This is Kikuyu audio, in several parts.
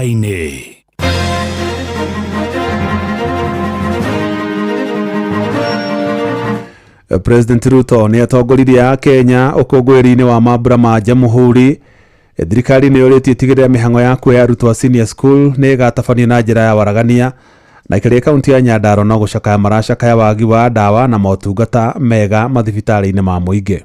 Inĩ. President Ruto nĩ atongoririe a Kenya ũkũngũĩri-inĩ wa mambura ma Jamhuri. Thirikari nĩ yũrĩtie ĩtigĩrĩre mĩhang'o ya kuoya arutwo a senior school nĩ ĩgatabanio na njĩra ya waragania. Na aikari a kaunti ya Nyandarua no gũcakaya maracakaya wagi wa ndawa na motungata mega mathibitarĩ-inĩ ma mũingĩ.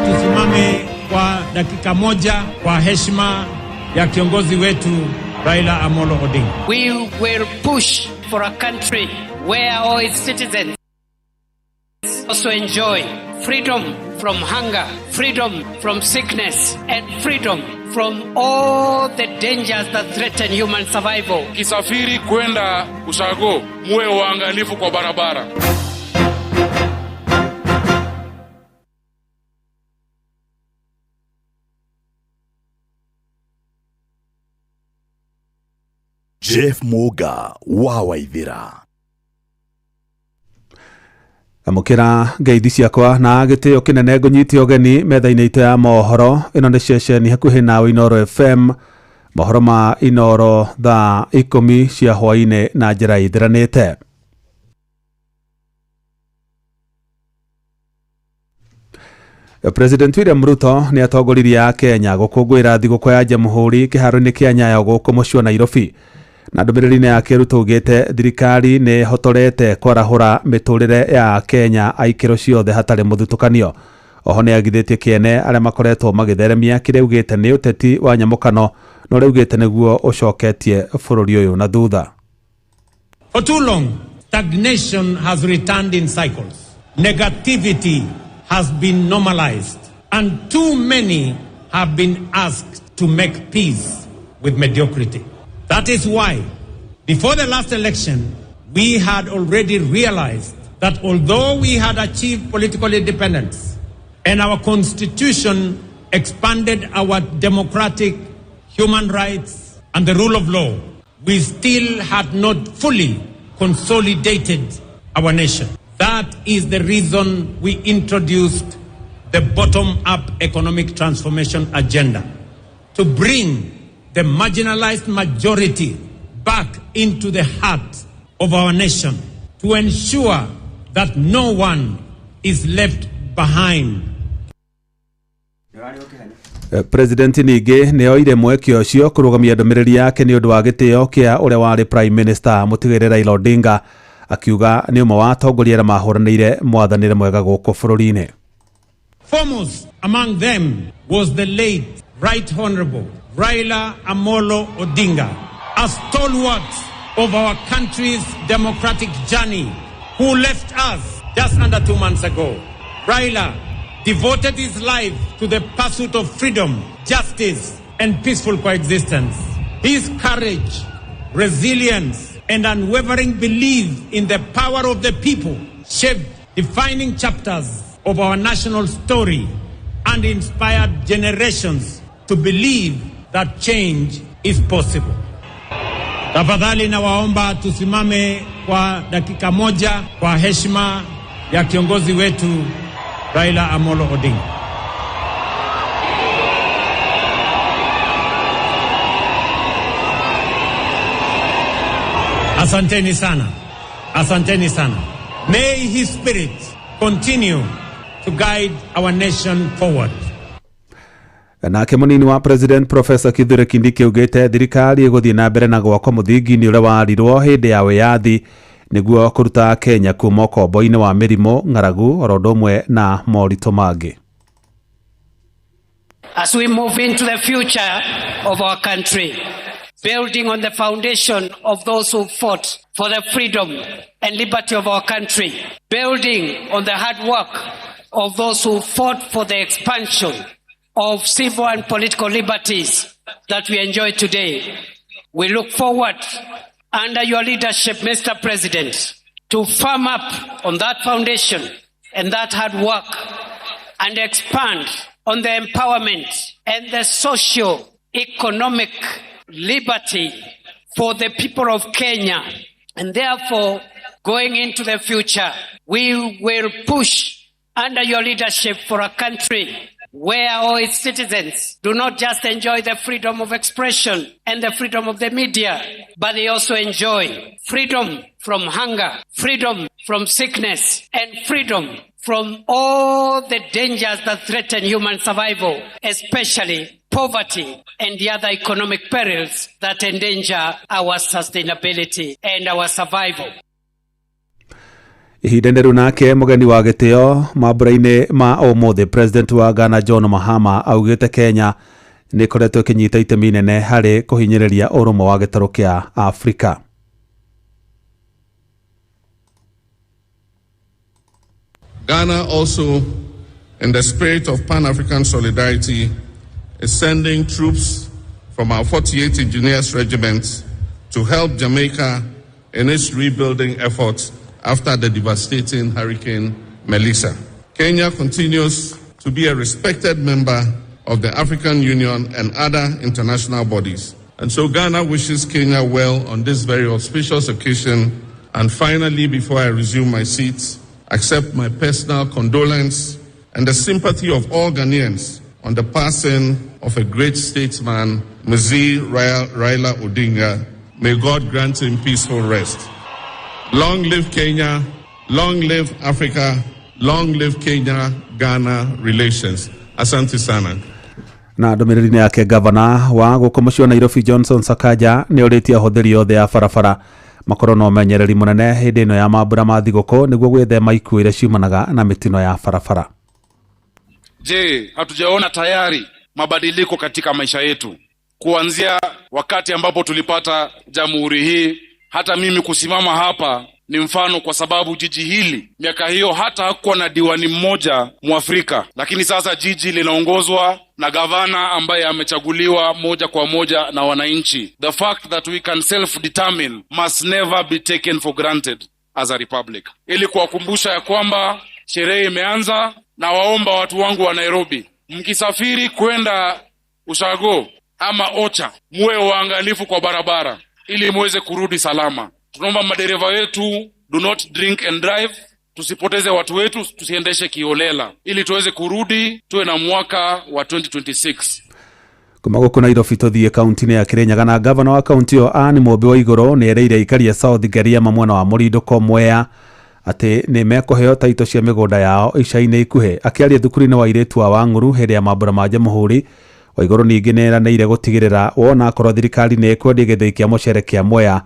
Tusimame kwa dakika moja kwa heshima ya kiongozi wetu Raila Amolo Odinga. We will push for a country where all its citizens also enjoy freedom from hunger, freedom from sickness, and freedom from all the dangers that threaten human survival. Kisafiri kwenda Ushago, muwe waangalifu kwa barabara. Jeff Muga wa Waithira. Amũkĩra ngeithi ciakwa na gĩtĩo kĩnene ngũnyite ũgeni metha-inĩ itũ ya mohoro. Ĩno nĩ ceceni hakuhĩ nawe Inooro FM, mohoro ma Inooro thaa 10 cia hwaĩ-inĩ na njĩra ĩthiranĩte. President William Ruto nĩ atongoririe a Kenya gũkũngũĩra thigũkũ ya Jamhuri kĩharo-inĩ kĩa Nyayo gũkũ mũciĩ wa Nairobi. Na ndũmĩrĩri-inĩ yake Ruto augĩte thirikari nĩ ĩhotorete kwarahũra mĩtũrĩre ya Kenya aikĩro ciothe hatarĩ mũthutũkanio. Oho nĩ agithĩtie kĩene arĩa makoretwo magĩtheremia kĩrĩa augĩte nĩ ũteti wa nyamũkano na ũrĩa augĩte nĩguo ũcoketie bũrũri ũyũ na thutha. For too long, stagnation has returned in cycles. Negativity has been normalized, and too many have been asked to make peace with mediocrity. That is why, before the last election, we had already realized that although we had achieved political independence and our constitution expanded our democratic human rights and the rule of law, we still had not fully consolidated our nation. That is the reason we introduced the bottom-up economic transformation agenda, to bring the marginalized majority back into the heart of our nation, to ensure that no one is left behind. President ningĩ nĩ oire mweke ũcio kũrũgamia ndũmĩrĩri yake nĩ ũndũ wa gĩtĩo kĩa ũrĩa warĩ Prime Minister mũtigĩrĩre Raila Odinga, akiuga nĩ ũmwe wa atongoria arĩa mahũranĩire mwathanĩre mwega gũkũ bũrũri-inĩ. Foremost among them was the late Right Honorable Raila Amolo Odinga, a stalwart of our country's democratic journey, who left us just under 2 months ago. Raila devoted his life to the pursuit of freedom, justice, and peaceful coexistence. His courage, resilience, and unwavering belief in the power of the people shaped defining chapters of our national story and inspired generations to believe that change is possible. Tafadhali nawaomba tusimame kwa dakika moja kwa heshima ya kiongozi wetu Raila Amolo Odinga. Asanteni sana. Asanteni sana. May his spirit continue to guide our nation forward. Nake mũnini wa President Professor Kithure Kindiki augĩte thirikari ĩgũthiĩ na mbere na gwakwo mũthingi-inĩ ũrĩa warirwo hĩndĩ ya wĩyathi nĩguo kũruta Kenya kuma ũkombo-inĩ wa mĩrimũ, ng'aragu oro ũndũ ũmwe na moritũ mangĩ. As we move into the future of our country, building on the foundation of those who fought for the freedom and liberty of our country, building on the hard work of those who fought for the expansion of civil and political liberties that we enjoy today. We look forward, under your leadership, Mr. President, to firm up on that foundation and that hard work and expand on the empowerment and the socio-economic liberty for the people of Kenya. And therefore, going into the future, we will push under your leadership for a country where all its citizens do not just enjoy the freedom of expression and the freedom of the media, but they also enjoy freedom from hunger, freedom from sickness, and freedom from all the dangers that threaten human survival, especially poverty and the other economic perils that endanger our sustainability and our survival. Ihinda-inĩ rĩu nake mũgeni wa gĩtĩo mambura-inĩ ma ũmũthĩ, President wa Ghana John Mahama augĩte Kenya nĩ ĩkoretwo ĩkĩnyita itemi inene harĩ kũhinyĩrĩria ũrũmwe wa gĩtarũ kĩa Afrika. Ghana also, in the spirit of Pan-African solidarity, is sending troops from our 48 Engineers Regiment to help Jamaica in its rebuilding efforts after the devastating Hurricane Melissa. Kenya continues to be a respected member of the African Union and other international bodies. And so Ghana wishes Kenya well on this very auspicious occasion. And finally, before I resume my seat, accept my personal condolence and the sympathy of all Ghanaians on the passing of a great statesman, Mzee Raila Odinga. May God grant him peaceful rest. Long live Kenya, long live Africa, long live Kenya-Ghana relations. Asante sana. Na ndũmĩrĩri-inĩ yake, gavana wa gũkũ mũciĩ wa Nairobi Johnson Sakaja nĩ orĩtie ahũthĩri othe a barabara makorwo na ũmenyereri mũnene hĩndĩ ĩno ya mambura ma thigũkũ nĩguo gwĩthema ikuũ iria ciumanaga na mĩtino ya barabara. Je, hatujaona tayari mabadiliko katika maisha yetu kuanzia wakati ambapo tulipata jamhuri hii? Hata mimi kusimama hapa ni mfano, kwa sababu jiji hili miaka hiyo hata hakuwa na diwani mmoja Mwafrika, lakini sasa jiji linaongozwa na gavana ambaye amechaguliwa moja kwa moja na wananchi. The fact that we can self-determine must never be taken for granted as a republic. Ili kuwakumbusha ya kwamba sherehe imeanza, na waomba watu wangu wa Nairobi, mkisafiri kwenda Ushago ama Ocha, muwe waangalifu kwa barabara ili muweze kurudi salama. Tunaomba madereva wetu, do not drink and drive. Tusipoteze watu wetu, tusiendeshe kiolela, ili tuweze kurudi tuwe na mwaka wa 2026. Kuma gũkũ Nairobi tũthiĩ kaunti-inĩ ya Kirinyaga, na gavana wa kaunti ĩyo Anne Mũmbi wa Igũrũ nĩ erĩire aikari a South Ngariama mwena wa Mũrindũko Mwea atĩ nĩ mekũheo taito cia mĩgũnda yao ica-inĩ ikuhĩ. Akĩaria thukuru-inĩ wa airĩtu a Wang'uru hĩndĩ ya mambura ma Jamhuri, Waigũrũ ningĩ nĩ eranĩire gũtigĩrĩra wona akorwo thirikari nĩ ĩkwendia gĩthĩi kĩa mũcere kĩa Mwea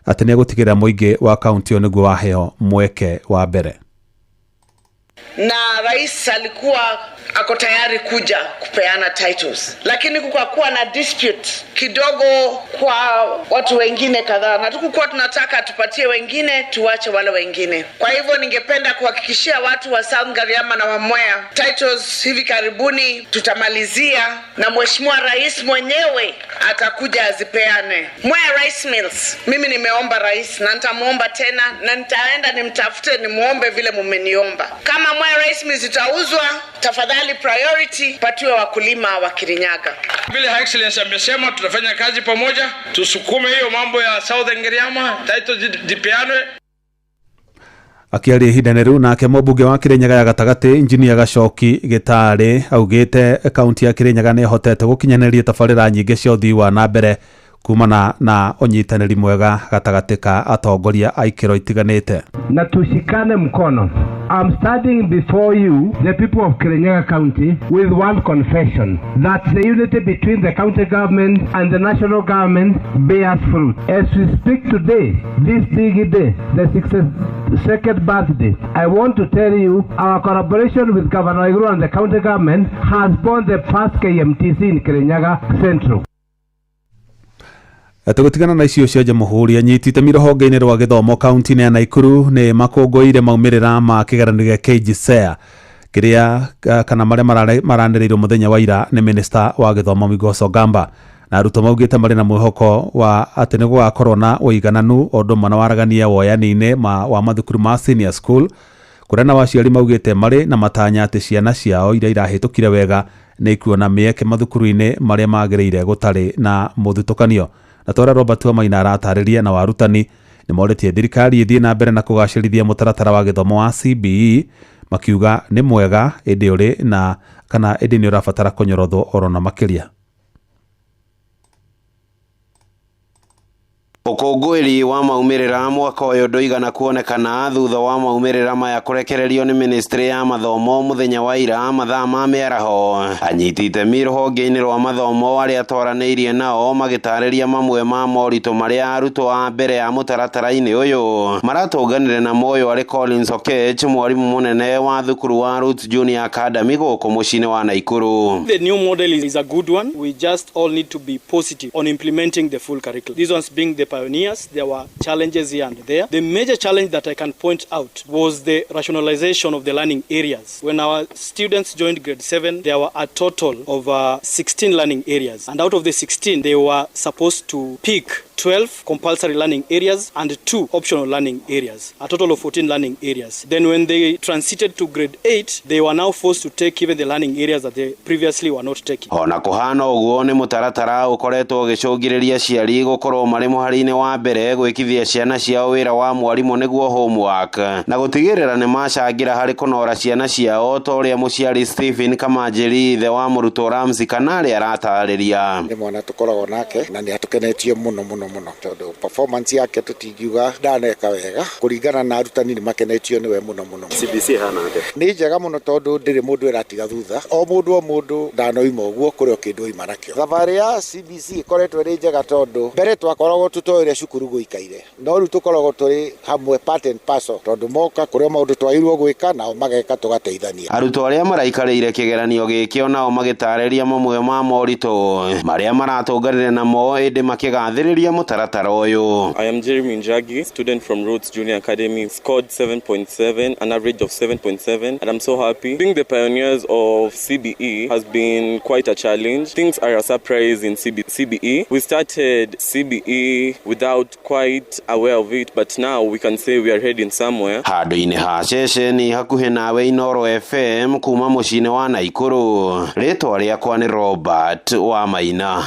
atĩ nĩ egũtigĩrĩra mũingĩ wa kaunti ĩyo nĩguo waheo mweke wa mbere. Na rais alikuwa ako tayari kuja kupeana titles, lakini kukakuwa na dispute kidogo kwa watu wengine kadhaa, na tukukuwa tunataka tupatie wengine tuache wale wengine. Kwa hivyo ningependa kuhakikishia watu wa South Ngariama na wa Mwea, titles hivi karibuni tutamalizia, na mheshimiwa rais mwenyewe atakuja azipeane. Mwea Rice Mills, mimi nimeomba rais na nitamuomba tena, na nitaenda nimtafute nimuombe vile mumeniomba. Kama Mwea Rice Mills itauzwa, tafadhali priority patiwe wakulima wa Kirinyaga. Vile Her Excellency amesema, tutafanya kazi pamoja, tusukume hiyo mambo ya South Ngariama, title zipeanwe. Akĩaria ihinda-inĩ rĩu nake mũmbunge wa Kirinyaga ya gatagatĩ Injinia Gacoki Gĩtarĩ augĩte kaunti ya Kirinyaga nĩ ĩhotete gũkinyanĩria tabarĩra nyingĩ cia ũthii wa na mbere kumana na ũnyitanĩri mwega gatagatĩ ka atongoria a ikĩro itiganĩte. Na tushikane mkono. I'm standing before you, the people of Kirinyaga County, with one confession, that the unity between the county government and the national government bears fruit. As we speak today, this big day, the 62nd birthday, I want to tell you our collaboration with Governor Waiguru and the county government has borne the first KMTC in Kirinyaga Central. Tũgũtigana na icio cia Jamhuri, anyiti itemi rũhonge-inĩ rwa gĩthomo kaunti-inĩ ya Nakuru nĩ makũngũĩire maumĩrĩra ma kĩgeranio gĩa KJSEA kĩrĩa kana marĩa maranĩrĩirwo mũthenya wa ira nĩ minista wa gĩthomo Migos Ogamba, na arutwo maugĩte marĩ na mwĩhoko wa atĩ nĩ gũgakorwo na ũigananu o ũndũ ũmwe na waragania woyani-inĩ wa mathukuru ma senior school, kũrĩa nao aciari maugĩte marĩ na matanya atĩ ciana ciao iria irahĩtũkire wega nĩ ikuona mĩeke mathukuru-inĩ marĩa magĩrĩire gũtarĩ na mũthutũkanio. Na tora Robert Wamaina aratarĩria na warutani nĩ morĩtie thirikari ĩthiĩ na mbere na kũgacĩrithia mũtaratara wa gĩthomo wa CBE Makiuga nĩ mwega ĩndĩ ũrĩ na kana ĩndĩ nĩ ũrabatara kũnyorothwo oro na makĩria. Ũkũngũĩri wa maumĩrĩra mwaka ũyũ ndũigana kuonekana thutha wa maumĩrĩra maya kũrekererio nĩ ministry ya mathomo mũthenya wa ira mathaa ma mĩaraho. Anyiti itemi rũhonge-inĩ rwa mathomo arĩa twaranĩirie nao magĩtarĩria mamwe ma moritũ marĩa arutwo a mbere ya mũtaratara-inĩ ũyũ maratũnganire namo. Ũyũ arĩ Collins Okech, mwarimũ mũnene wa thukuru wa Roots Junior Academy gũkũ mũciĩ-inĩ wa Naikuru. The new model is a good one. We just all need to be positive on implementing the full curriculum. These ones being the pioneers, there were challenges here and there. The major challenge that I can point out was the rationalization of the learning areas. When our students joined grade 7, there were a total of 16 learning areas. And out of the 16, they were supposed to pick 12 compulsory learning areas and 2 optional learning areas, a total of 14 learning areas. Then when they transited to grade 8, they were now forced to take even the learning areas that they previously were not taking. Ona kũhana ũguo nĩ mũtaratara ũkoretwo ũgĩcũngĩrĩria aciari gũkorwo marĩ mũhari-inĩ wa mbere gwĩkithia ciana ciao wĩra wa mwarimũ nĩguo homework na gũtigĩrĩra nĩ macangĩra harĩ kũnora ciana ciao ta ũrĩa mũciari Stephen Kamanjĩri ithe wa mũrutwo Ramsey Kanarĩ aratarĩria. Nĩ mwana tũkoragwo nake na nĩ atũkenetie mũno mũno mũno tondũ performance yake tũtingiuga ndaneka wega kũringana na arutani nĩ makenetio nĩwe mũno mũno. CBC hana atĩa? Nĩ njega mũno tondũ ndĩrĩ mũndũ ĩratiga thutha, o mũndũ o mũndũ ndanoima ũguo kũrĩ o kĩndũ oima nakĩo. Thabarĩ ya CBC ĩkoretwo ĩrĩ njega tondũ mbere twakoragwo tũtoĩ ũrĩa cukuru gũikaire, no rĩu tũkoragwo tũrĩ hamwe part and parcel tondũ moka kũrĩ o maũndũ twagĩrĩirwo gwĩka nao mageka tũgateithania. Arutwo arĩa maraikarĩire kĩgeranio gĩkĩ onao magĩtarĩria mamwe ma moritũ marĩa maratũnganire namo ĩndĩ makĩgathĩrĩria mũtaratara ũyũ. I am Jeremy Njagi, student from Roots Junior Academy, scored 7.7, an average of 7.7, and I'm so happy. Being the pioneers of CBE has been quite a challenge. Things are a surprise in CBE. We started CBE without quite aware of it, but now we can say we are heading somewhere. Handũ-inĩ ha ceceni hakuhĩ nawe Inooro FM kuma mũciĩ-inĩ wa Naikuru, rĩtwa rĩakwa nĩ Robert wa Maina.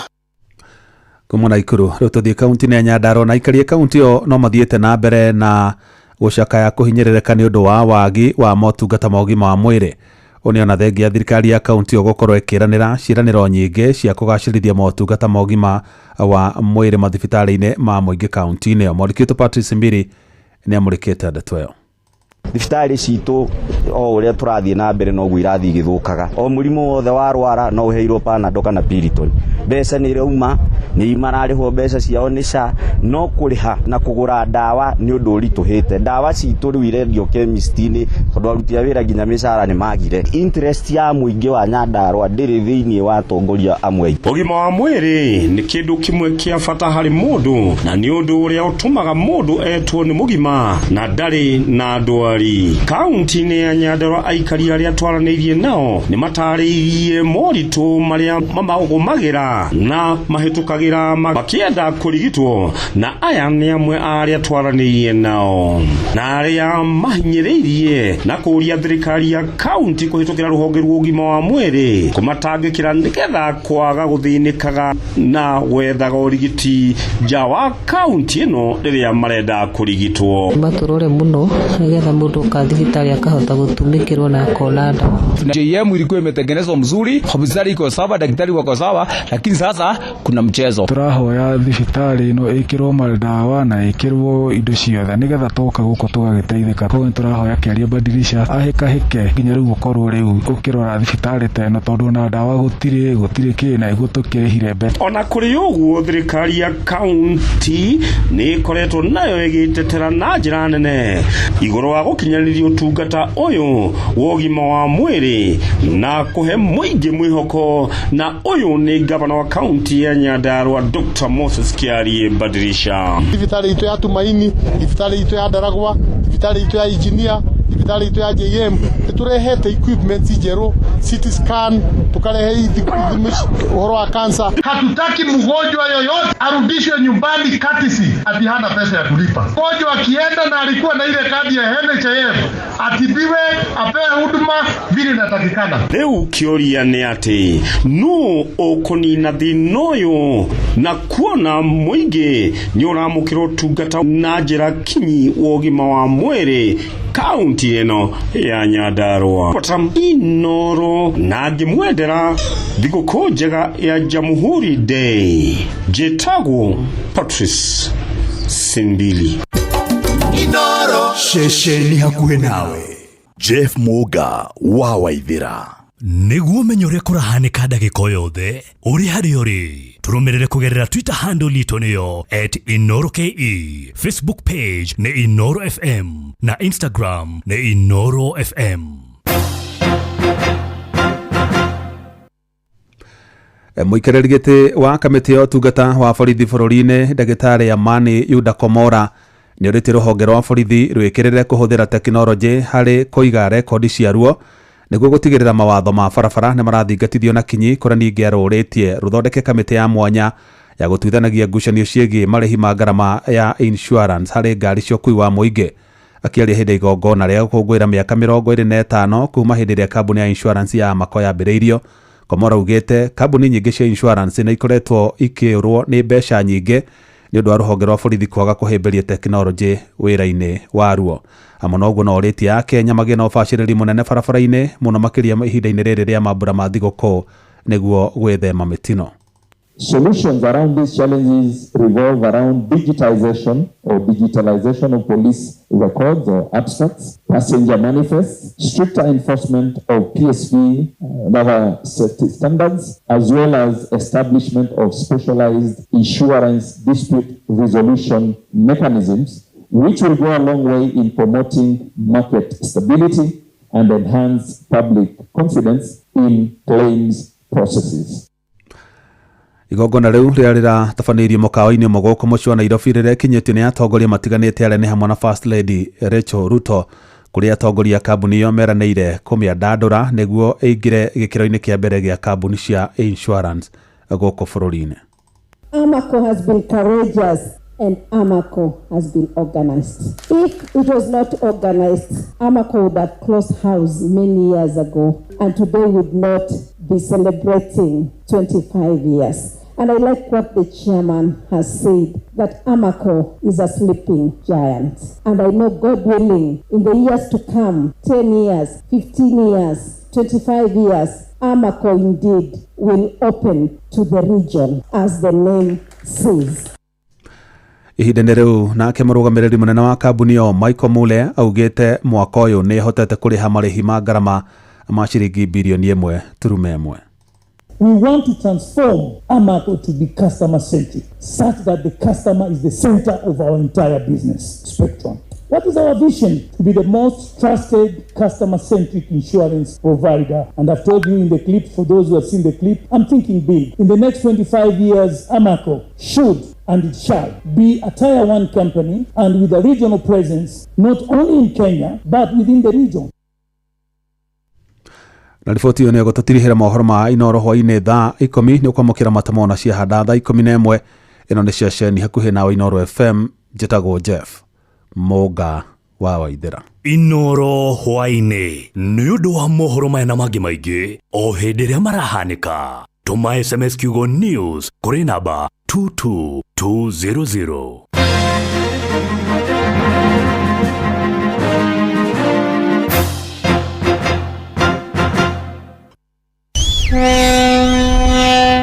Kuma Naikuru rĩu tũthiĩ kaunti-inĩ ya Nyandarua na aikari a kaunti ĩyo no mathiĩte na mbere na gũcakaya kũhinyĩrĩrĩka nĩ ũndũ wa wagi wa motungata ma ũgima wa mwĩrĩ. Ũũ nĩ ona thengia thirikari ya kaunti ĩyo gũkorwo ĩkĩranĩra ciĩranĩro nyingĩ cia kũgacĩrithia motungata ma ũgima wa mwĩrĩ mathibitarĩ-inĩ ma mũingĩ kaunti-inĩ ĩyo. Mwandĩki witũ Patrice Mbiri nĩ amũrĩkĩte ndeto ĩyo. Thibitarĩ citũ o ũrĩa tũrathiĩ na mbere noguo irathiĩ igĩthũkaga. O mũrimũ wothe warwara no ũheirwo Panadol kana Piriton. Mbeca nĩ irauma, nĩ mararĩhwo mbeca ciao nĩ SHA, no kũrĩha na kũgũra ndawa nĩ ũndũ ũritũhĩte. Ndawa citũ rĩu irendio chemist-inĩ tondũ aruti a wĩra nginya mĩcara nĩ magire. Interest ya mũingĩ wa Nyandarua ndĩrĩ thĩinĩ wa atongoria amwe. Ũgima wa mwĩrĩ nĩ kĩndũ kĩmwe kĩa bata harĩ mũndũ na nĩ ũndũ ũrĩa ũtũmaga mũndũ etwo nĩ mũgima na ndarĩ na ndwari. Kaunti-inĩ ya Nyandarua aikari arĩa twaranĩirie nao nĩ matarĩirie moritũ marĩa mamagũmagĩra na mahĩtũkagĩra makĩenda kũrigitwo, na aya nĩ amwe a arĩa twaranĩirie nao na arĩa mahinyĩrĩirie na kũũria thirikari ya kaunti kũhĩtũkĩra rũhonge rwa ũgima wa mwĩrĩ kũmatangĩkĩra nĩgetha kwaga gũthĩnĩkaga na gwethaga ũrigiti nja wa kaunti ĩno rĩrĩa marenda kũrigitwo. Matũrore mũno nĩgetha mũndũ oka thibitarĩ akahota gũtumĩkĩrwo na akona ndawa. JM ilikuwa imetengenezwa mzuri, hospitali iko sawa, daktari wako sawa, lakini sasa kuna mchezo. Tũrahoya thibitarĩ ĩno ĩkĩrwo mandawa na ĩkĩrwo indo ciothe nĩgetha twoka gũkũ tũgagĩteithĩka. Koguo nĩtũrahoya Kĩaria Badilisha ahĩkahĩke nginya rĩu ũkorwo rĩu ũkĩrora thibitarĩ ta ĩno tondũ ona ndawa gũtirĩ kĩ na iguo tũkĩrĩhire mbeca. Ona kũrĩ ũguo thirikari ya kaunti nĩ ĩkoretwo nayo ĩgĩtetera na njĩra nene igũrũ wa gũkinyanĩria ũtungata ũyũ wa ũgima wa mwĩrĩ na kũhe mũingĩ mwĩhoko, na ũyũ nĩ gavana wa kaunti ya Nyandarua Dr. Moses Kiarie Badilisha. Thibitarĩ itũ ya Tumaini, thibitarĩ itũ ya Ndaragwa, thibitarĩ itũ ya Engineer, thibitarĩ itũ ya JM nĩtũrehete equipment njerũ, CT scan, tukarehe ithimi ũhoro wa cancer. Hatutaki mgonjwa yoyote arudishwe nyumbani courtesy ati hana pesa ya kulipa. Mgonjwa akienda na alikuwa na ile kadi ya NHIF atibiwe, apewe huduma vile inatakikana. Rĩu kĩũria nĩ atĩ nũ ũkũnina thĩna ũyũ na kuona mũingĩ nĩ ũramũkĩra ũtungata na njĩra kinyi wa ũgima wa mwĩrĩ Kaunti ĩno ya Nyandarua. Inoro na ngĩmwendera thigũkũ njega ya Jamhuri Day. Njĩtagwo Patrice Simbili. Inoro ceceni hakuhĩ nawe. Jeff Muga wa Waithĩra. Nĩguo ũmenye ũrĩa kũrahanĩka ndagĩka o yothe ũrĩ harĩa ũrĩ, tũrũmĩrĩre kũgerera Twitter handle itũ nĩyo @InoroKE, Facebook page nĩ Inoro FM na Instagram nĩ Inoro FM. Mũikarĩri gĩtĩ wa kamĩtĩ ya ũtungata wa borithi bũrũri-inĩ, ndagĩtarĩ Amani Yuda Komora, nĩ ũrĩtie rũhonge rwa borithi rwĩkĩrĩre kũhũthĩra tekinoronjĩ harĩ kũiga rekondi ciaruo nĩguo gũtigĩrĩra mawatho ma barabara nĩ marathingatithio na kinyi, kũrĩa ningĩ arũrĩtie rũthondeke kamĩtĩ ya mwanya ya gũtuithanagia ngucanio ciĩgiĩ marĩhi ma ngarama ya insurance harĩ ngari cia ũkui wa mũingĩ. Akĩaria hĩndĩ ya igongona rĩa gũkũngũĩra mĩaka 25 kuma hĩndĩ ĩrĩa kambuni ya insurance ya Amaco yambĩrĩirio, Komora augĩte kambuni nyingĩ cia insurance nĩ ikoretwo ikĩũrwo nĩ mbeca nyingĩ nĩ ũndũ wa rũhonge rwa borithi kwaga kũhĩmbĩria tekinoronjĩ wĩra-inĩ waruo. Hamwe na ũguo no ũrĩtie Akenya magĩe na ũbacĩrĩri mũnene barabara-inĩ mũno makĩria ihinda-inĩ rĩrĩ rĩa mambura ma thigũkũ nĩguo gwĩthema mĩtino. Solutions around these challenges revolve around digitization or digitalization of police records or abstracts, passenger manifests, stricter enforcement of PSV and other safety standards, as well as establishment of specialized insurance dispute resolution mechanisms, which will go a long way in promoting market stability and enhance public confidence in claims processes. Igongona rĩu rĩrĩa rĩratabanĩirio mũkawa-inĩ ũmwe gũkũ mũciĩ wa Nairobi rĩrekinyĩtio nĩ atongoria matiganĩte arĩa nĩ hamwe na First Lady Rachel Ruto, kũrĩa atongoria a kambuni ĩyo meranĩire kũmĩandandũra nĩguo ĩingĩre gĩkĩro-inĩ kĩa mbere gĩa kambuni cia insurance gũkũ bũrũri-inĩ. Amaco has been courageous and Amaco has been organized. If it was not organized, Amaco would have closed house many years ago, and today would not be celebrating 25 years. And I like what the chairman has said, that Amaco is a sleeping giant. And I know, God willing, in the years to come, 10 years, 15 years, 25 years, Amaco indeed will open to the region, as the name says. Ihinda-inĩ rĩu nake mũrũgamĩrĩri mũnene wa kambuni ĩyo Michael Mule augĩte mwaka ũyũ nĩ ĩhotete kũrĩha marĩhi ma ngarama ma ciringi birioni 1.1. We want to transform Amaco to be customer-centric, such that the customer is the center of our entire business spectrum. What is our vision? To be the most trusted customer-centric insurance provider. And I've told you in the clip, for those who have seen the clip, I'm thinking big. In the next 25 years, Amaco should and it shall be a tier 1 company and with a regional presence, not only in Kenya, but within the region. Na riboti ĩyo nĩ ĩgũtũtirihĩra mohoro ma Inoro hwaĩ-inĩ thaa 10 nĩ ũkwamũkĩra matemo na ciahanda thaa 11. Ĩno nĩ ceceni hakuhĩ nawe Inoro FM. Njĩtagwo Jeff Muga wa Waithĩra. Inoro hwaĩ-inĩ nĩ ũndũ wa mohoro maya na mangĩ maingĩ o hĩndĩ ĩrĩa marahanĩka. Tũma SMS kiugo news kũrĩ namba 22200.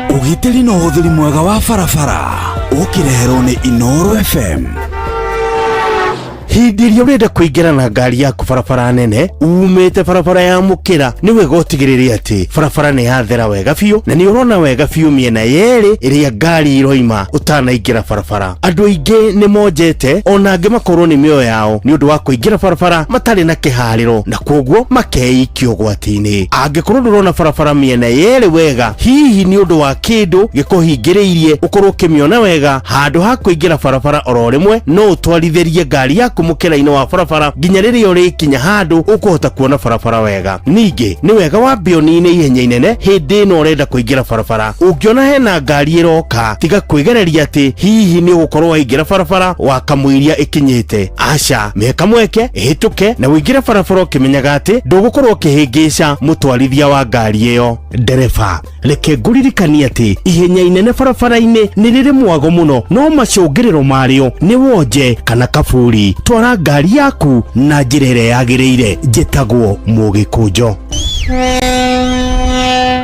Ũgitĩri na ũhũthĩri mwega wa barabara ũkĩreherwo nĩ Inoro FM. Hĩndĩ ĩrĩa ũrenda kũingĩra na ngari yaku barabara nene umĩte barabara ya mũkĩra, nĩ wega ũtigĩrĩre atĩ barabara nĩ yathera wega biũ na nĩ ũrona wega biũ mĩena yerĩ ĩrĩa ngari iroima ũtanaingĩra barabara. Andũ aingĩ nĩ monjete ona angĩ makorwo nĩ mĩoyo yao nĩ ũndũ wa kũingĩra barabara matarĩ na kĩharĩro na koguo makeikia ũgwati-inĩ. Angĩkorwo ndũrona barabara mĩena yerĩ wega, hihi nĩ ũndũ wa kĩndũ gĩkũhingĩrĩirie ũkorwo ũkĩmĩona wega, handũ ha kũingĩra barabara oro rĩmwe no ũtwarithĩrie ngari yaku mũkĩra-inĩ wa barabara nginya rĩrĩa ũrĩkinya handũ ũkũhota kuona barabara wega. Ningĩ nĩ wega wambe ũnine ihenya inene hĩndĩ ĩno ũrenda kũingĩra barabara. Ũngĩona hena ngari ĩroka, tiga kwĩgereria atĩ hihi nĩ ũgũkorwo waingĩra barabara wakamũiria ĩkinyĩte. Aca, mĩhe kamweke ĩhĩtũke na ũingĩre barabara ũkĩmenyaga atĩ ndũgũkorwo ũkĩhĩngĩca mũtwarithia wa ngari ĩyo. Ndereba, reke ngũririkanie atĩ ihenya inene barabara-inĩ nĩ rĩrĩ mwago mũno, no macũngĩrĩro marĩo nĩ wonje kana kaburi. Twara ngari yaku na njĩra ĩrĩa yagĩrĩire. Njĩtagwo Mũgĩkũnjo.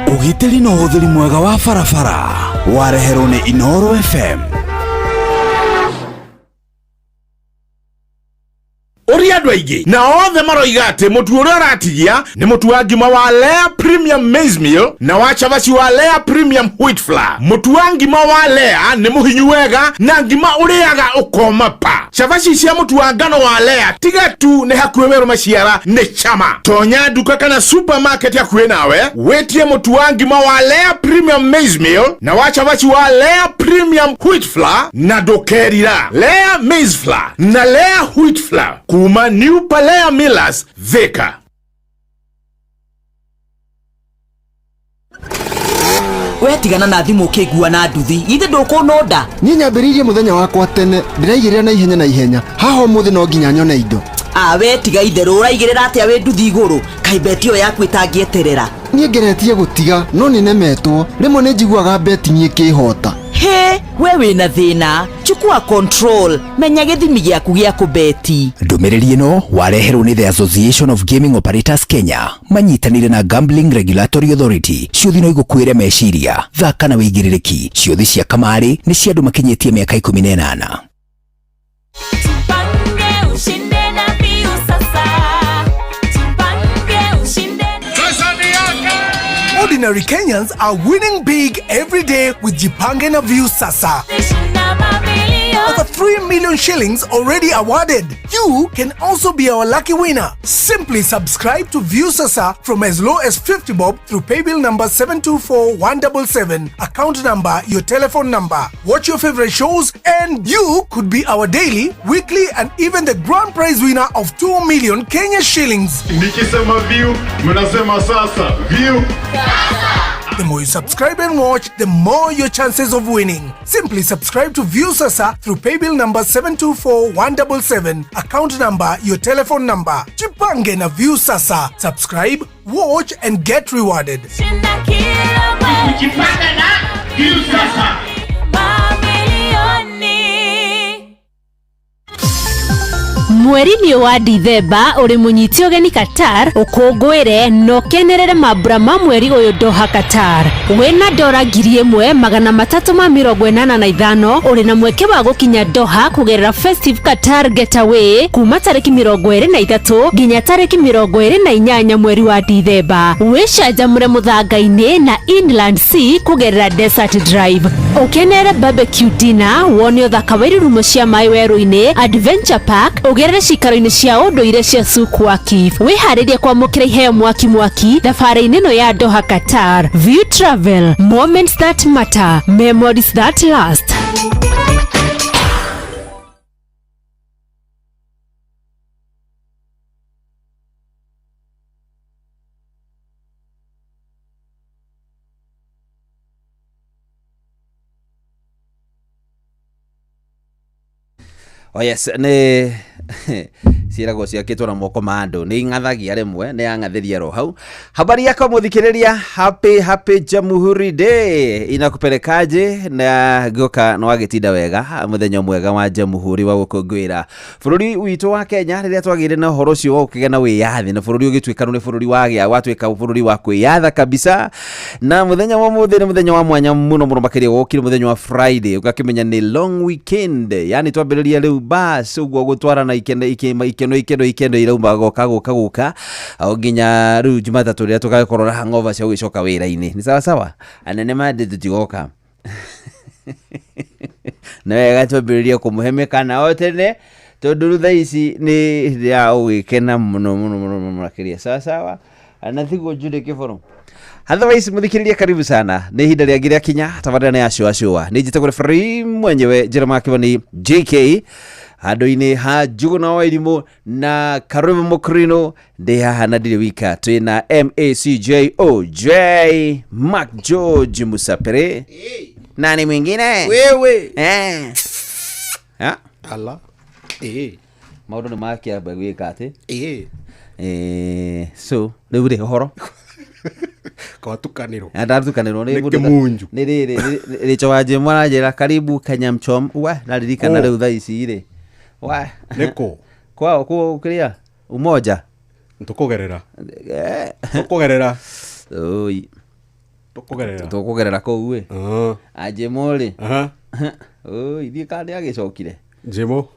Ũgitĩri na ũhũthĩri mwega wa barabara wareherwo nĩ Inooro FM. Ũria andũ aingĩ na othe maroiga atĩ mũtu ũrĩa ũratigia nĩ mũtu wa ngima wa Lea Premium Maize Meal na wa cabaci wa Lea Premium Wheat Flour. Mũtu wa ngima wa Lea nĩ mũhinyu wega na ngima ũrĩaga ũkoma pa. Cabaci cia mũtu wa ngano wa Lea tiga tu nĩ hakuhĩ werũ maciara nĩ chama. Tonya nduka kana supermarket hakuhĩ nawe wĩtie mũtu wa ngima wa Lea Premium Maize Meal na wa cabaci wa Lea Premium Wheat Flour na ndũkerira. Lea Maize Flour na Lea Wheat Flour kuma New Palea Millers, Thika. We tigana na thimũ ũkĩngua na nduthi ithe ndũkũnũnda. Niĩ nyambĩrĩirie mũthenya wakwa tene, ndĩraigĩrĩra na ihenya na ihenya. Haha ũmũthĩ no nginya nyone indo. A we tiga itherũ, ũraigĩrĩra atĩa wĩ nduthi igũrũ? Kaĩ beti ĩyo yaku ĩtangĩeterera? Niĩ ngeretie gũtiga no nĩnemetwo. Rĩmwe nĩ njiguaga betting ĩkĩhota. He, we wĩna thĩna. Chukua control, menya gĩthimi gĩaku gĩa kũbeti. Ndũmĩrĩri ĩno wareherwo nĩ The Association of Gaming Operators Kenya manyitanĩire na Gambling Regulatory Authority. Ciũthi no igũkuĩre meciria, thaka na wĩigĩrĩrĩki. Ciũthi cia kamarĩ nĩ cia andũ makinyĩtie mĩaka 18. Ordinary Kenyans are winning big every day with Jipange na Viusasa. Over 3 million shillings already awarded. You can also be our lucky winner. Simply subscribe to Viusasa from as low as 50 bob through paybill number 724177, account number, your telephone number. Watch your favorite shows and you could be our daily, weekly and even the grand prize winner of 2 million Kenya shillings. Nikisema view, mnasema sasa. View. The more you subscribe and watch, the more your chances of winning. Simply subscribe to Viusasa through paybill number 724177, account number, your telephone number. Jipange na Viusasa. Subscribe, watch and get rewarded. Jipange na Viusasa. Mweri-inĩ wa Dithemba ũrĩ mũnyiti ũgeni Qatar ũkũngũĩre na ũkenerere mambura ma mweri ũyũ Doha Qatar. Wĩna dora 1385 ũrĩ na mweke wa gũkinya Doha kũgerera Festive Qatar Getaway kuma tarĩki 23 nginya tarĩki 28 mweri wa Dithemba. Wĩcanjamũre mũthanga-inĩ na Inland Sea kũgerera Desert Drive. Ũkenere barbecue dinner, wone ũthaka wa irurumo cia maĩ werũ-inĩ, Adventure Park, ũgerere cikaro-inĩ cia ũndũire cia Souk Waqif. Wĩharĩrie kwamũkĩra iheo mwaki mwaki thabarĩ-inĩ ĩno ya Doha Qatar. View Travel, moments that matter, memories that last. Oh yes, nĩ ciĩragwo ciakĩtwo na moko ma andũ nĩ ing'athagia rĩmwe nĩ yang'athĩria ro hau. Habari yako mũthikĩrĩria, happy happy Jamhuri Day inakupelekaje? Na ngĩũka nĩ wagĩtinda wega mũthenya mwega wa Jamhuri wa gũkũngũĩra bũrũri witũ wa Kenya rĩrĩa twagĩire na ũhoro ũcio wa gũkĩgĩa na wĩyathi na bũrũri ũgĩtuĩka nĩ bũrũri wagĩa watuĩka bũrũri wa kwĩyatha kabisa. Na mũthenya wa ũmũthĩ nĩ mũthenya wa mwanya mũno mũno makĩria wokire mũthenya wa Friday ũgakĩmenya nĩ long weekend, yani twambĩrĩria rĩu bas ũguo gũtwarana ikeno ikeno ikeno ikeno irauma goka goka goka o nginya rĩu Jumatatũ rĩrĩa tũgagĩkorwo na hangover cia gũgĩcoka wĩra-inĩ. Nĩ sawa sawa, anene mande tũtigoka na wega twambĩrĩrie kũmũhe mĩkana o tene tondũ rĩu thaa ici nĩ hĩndĩ ya gũgĩkena mũno mũno mũno mũno makĩria. Sawa sawa, na thiguo Judy Kĩboro. Otherwise muthikiriria karibu sana nĩ ihinda rĩangĩ rĩakinya tabarĩra nĩ ya cũa cũa nĩ njĩtagwo referee mwenyewe Jeremiah Kĩbani JK handũ-inĩ ha Njuguna wa Irimũ na Karũme Mũkũrinũ. Ndĩ haha na ndirĩ wika, twĩna MACJOJ Mark George Musapere. Nani mwingine? Wewe. Eh. Ha? Ala. Maũndũ nĩ makĩamba gwĩka atĩ? Eh. So rĩu rĩ ũhoro Kwatukanĩrwo. Ndatukanĩrwo nĩ mũndũ Kĩmunju. Nĩ rĩrĩ rĩcho wa Jim aranjĩra karibu Kanyamchom. We ndaririkana rĩu thaa ici rĩ. We. Nĩkũ? Kwao kũ kĩrĩa umoja Tũkũgerera. Tũkũgerera. Oi. Tũkũgerera. Tũkũgerera kũu ĩ. Ajemo rĩ. Oi, thiĩ kana nĩ agĩcokire. Njemo.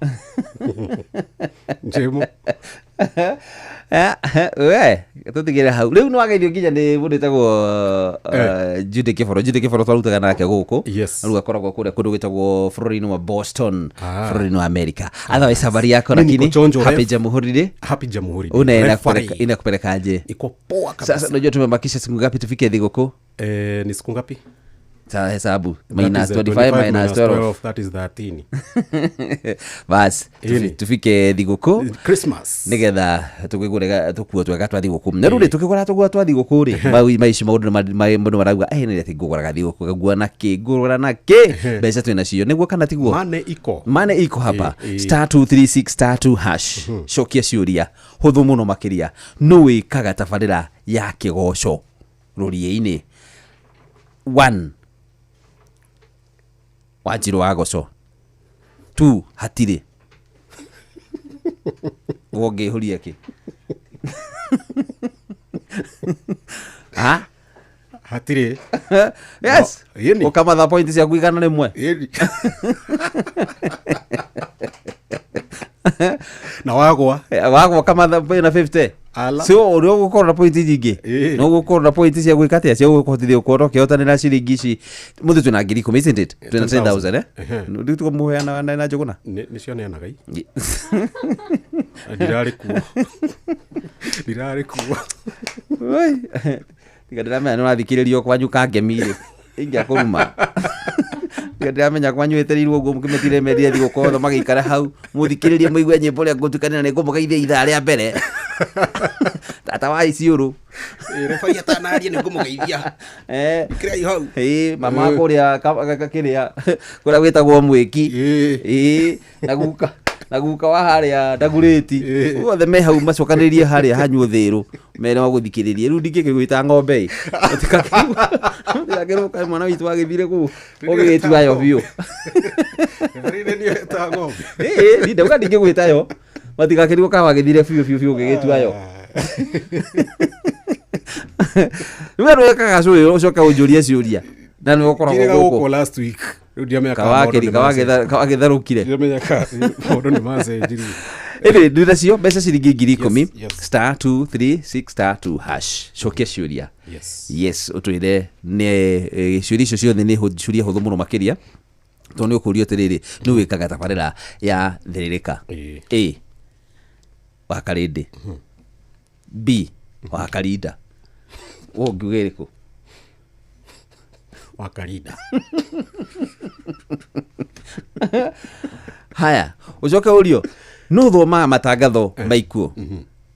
Njemo. We, tũtigĩre hau. Rĩu nĩ wageithio nginya nĩ mũndũ wĩtagwo Jude Kĩboro. Jude Kĩboro twarutaga nake gũkũ. Yes. Rĩu akoragwo kũrĩa kũndũ gwĩtagwo bũrũri-inĩ wa Boston, Ah. bũrũri-inĩ wa America. Otherwise habari yako Mimi niko lakini chonjo, happy ref. Jamhuri Day. Happy Jamhuri Day. Una Referee. inakupelekaje? Iko poa kabisa. Sasa unajua tumebakisha siku ngapi tufike thigũkũ? Ni siku ngapi? Sasa hesabu. That Minus is, 25 minus 12. That is 13. Bas, Ĩni. tufike thigũkũ Christmas. Nigetha tũkĩgũre tũkuo twega twa thigũkũ. Na rĩu rĩ tũkĩgũra tũkuo twa thigũkũ rĩ, maici maũndũ mũndũ marauga eh nĩ atĩ ngũgũraga thigũkũ ngaguo na kĩ ngũgũra na kĩ mbeca twĩ nacio nĩguo kana tiguo? Mane iko. Mane iko hapa. Ĩ. Star 236 star 2 hash. Cokia ciũria hũthũ mũno makĩria. Nũ wĩkaga tabarĩra ya kĩgoco rũriĩ-inĩ? 1 Wanjirũ wa goco. 2 hatirĩ. Wongĩhũria kĩ? Ha? Hatirĩ. Yes. No, ĩni. Ũkamatha point ciaku 100. Ĩni. Na wagwa. Wagwa ũkamatha na 50. Ala. So ũrĩa ũgũkorwo na point nyingĩ no ũgũkorwo na point cia gwĩka atĩa cia gũkũhotithia gũkorwo ũkĩhotanĩra ciringi ici mũthĩ twĩna 10,000 isn't it? Twĩna 10,000 eh? Rĩu tũkũmũheana na Njũgũna? Nĩcio neanaga i. Ndirarĩ kuo. Ndirarĩ kuo. Oi. Tiga ndĩramenya nĩ ũrathikĩrĩrio kwanyu kangemi rĩ. Ingĩakũruma. Tiga ndĩramenya kwanyu wetereirwo ũguo mũkĩmetire mendire thigũkũ othe magĩikara hau mũthikĩrĩrie mũigue nyĩmbo ũrĩa ngũtukanĩra nĩ ngũmũgeithia ithaa rĩa mbere. Tata wa iciũrũ. Rebai atanaria nĩ ngũmũgeithia. Ĩkĩrai hau. Ĩ mama kũrĩa kĩrĩa kũrĩa gwĩtagwo mwĩki. Ĩ na guka na guka wa harĩa ndagurĩti othe me hau macokanĩrĩrie harĩa hanyu thĩrũ mere wa gũthikĩrĩria rĩu ndingĩkĩgwĩta ng'ombe ĩ ũtigakĩrũka mwana witũ agĩthire kũu ũgĩgĩtua yo biũ. Rebai nĩ niĩ wetaga ng'ombe. Ĩ ndauga ndingĩgwĩta yo matigakĩrigwo kana wagĩthire biũ biũ biũ ũgĩgĩtua yo. Rĩu we wĩkaga cũĩ ũcoke ũnjũrie ciũria na nĩ ũkoragwo Ngĩrĩga gũkũ gũkũ last week. Rĩu ndiamenya kana maũndũ nĩ Kawagĩtharũkire. Ndiamenya kana maũndũ nĩ macenjirie. Ĩndĩ ndwĩra cio mbeca ciringi 10,000 star 236 star 2 hash. Cokia ciũria. Yes. Yes, ũtwĩre nĩ ciũria icio ciothe nĩ ciũria hũthũ mũno makĩria tondũ nĩ ũkũrio atĩrĩrĩ nĩ wĩkaga tabarĩra ya thĩrĩrĩka. A wa Karĩndĩ. B wa Karinda. Wo ũngiuga ĩrĩkũ? Wa Karinda. Haya, ũcoke ũrio nũ ũthomaga matangatho ma ikuũ?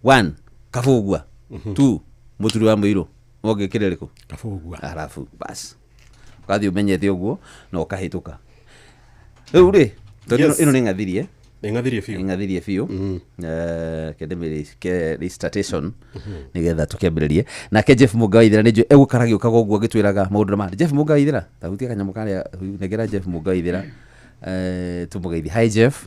1 Kabũgua. 2 Mũturi wa Mũirũ. Wongĩkĩra ĩrĩkũ? Kabũgua. Arabu bas. Ũgathiĩ ũmenyete ũguo na ũkahĩtũka. Rĩu rĩ, tondũ Yes. ĩno nĩ ng'athirie. Nĩ ng'athirie biũ. Nĩ ng'athirie biũ. Kende restartation nĩgetha tũkĩambĩrĩrie. Nake Jeff Mũnga wa Ithira nĩ njũĩ egũkara agĩũkaga ũguo agĩtwĩraga maũndũ ma Jeff Mũnga wa Ithira. Tahutia kanyamũ karĩa nengera Jeff Mũnga wa Ithira. Tũmũgeithie. Hi Jeff.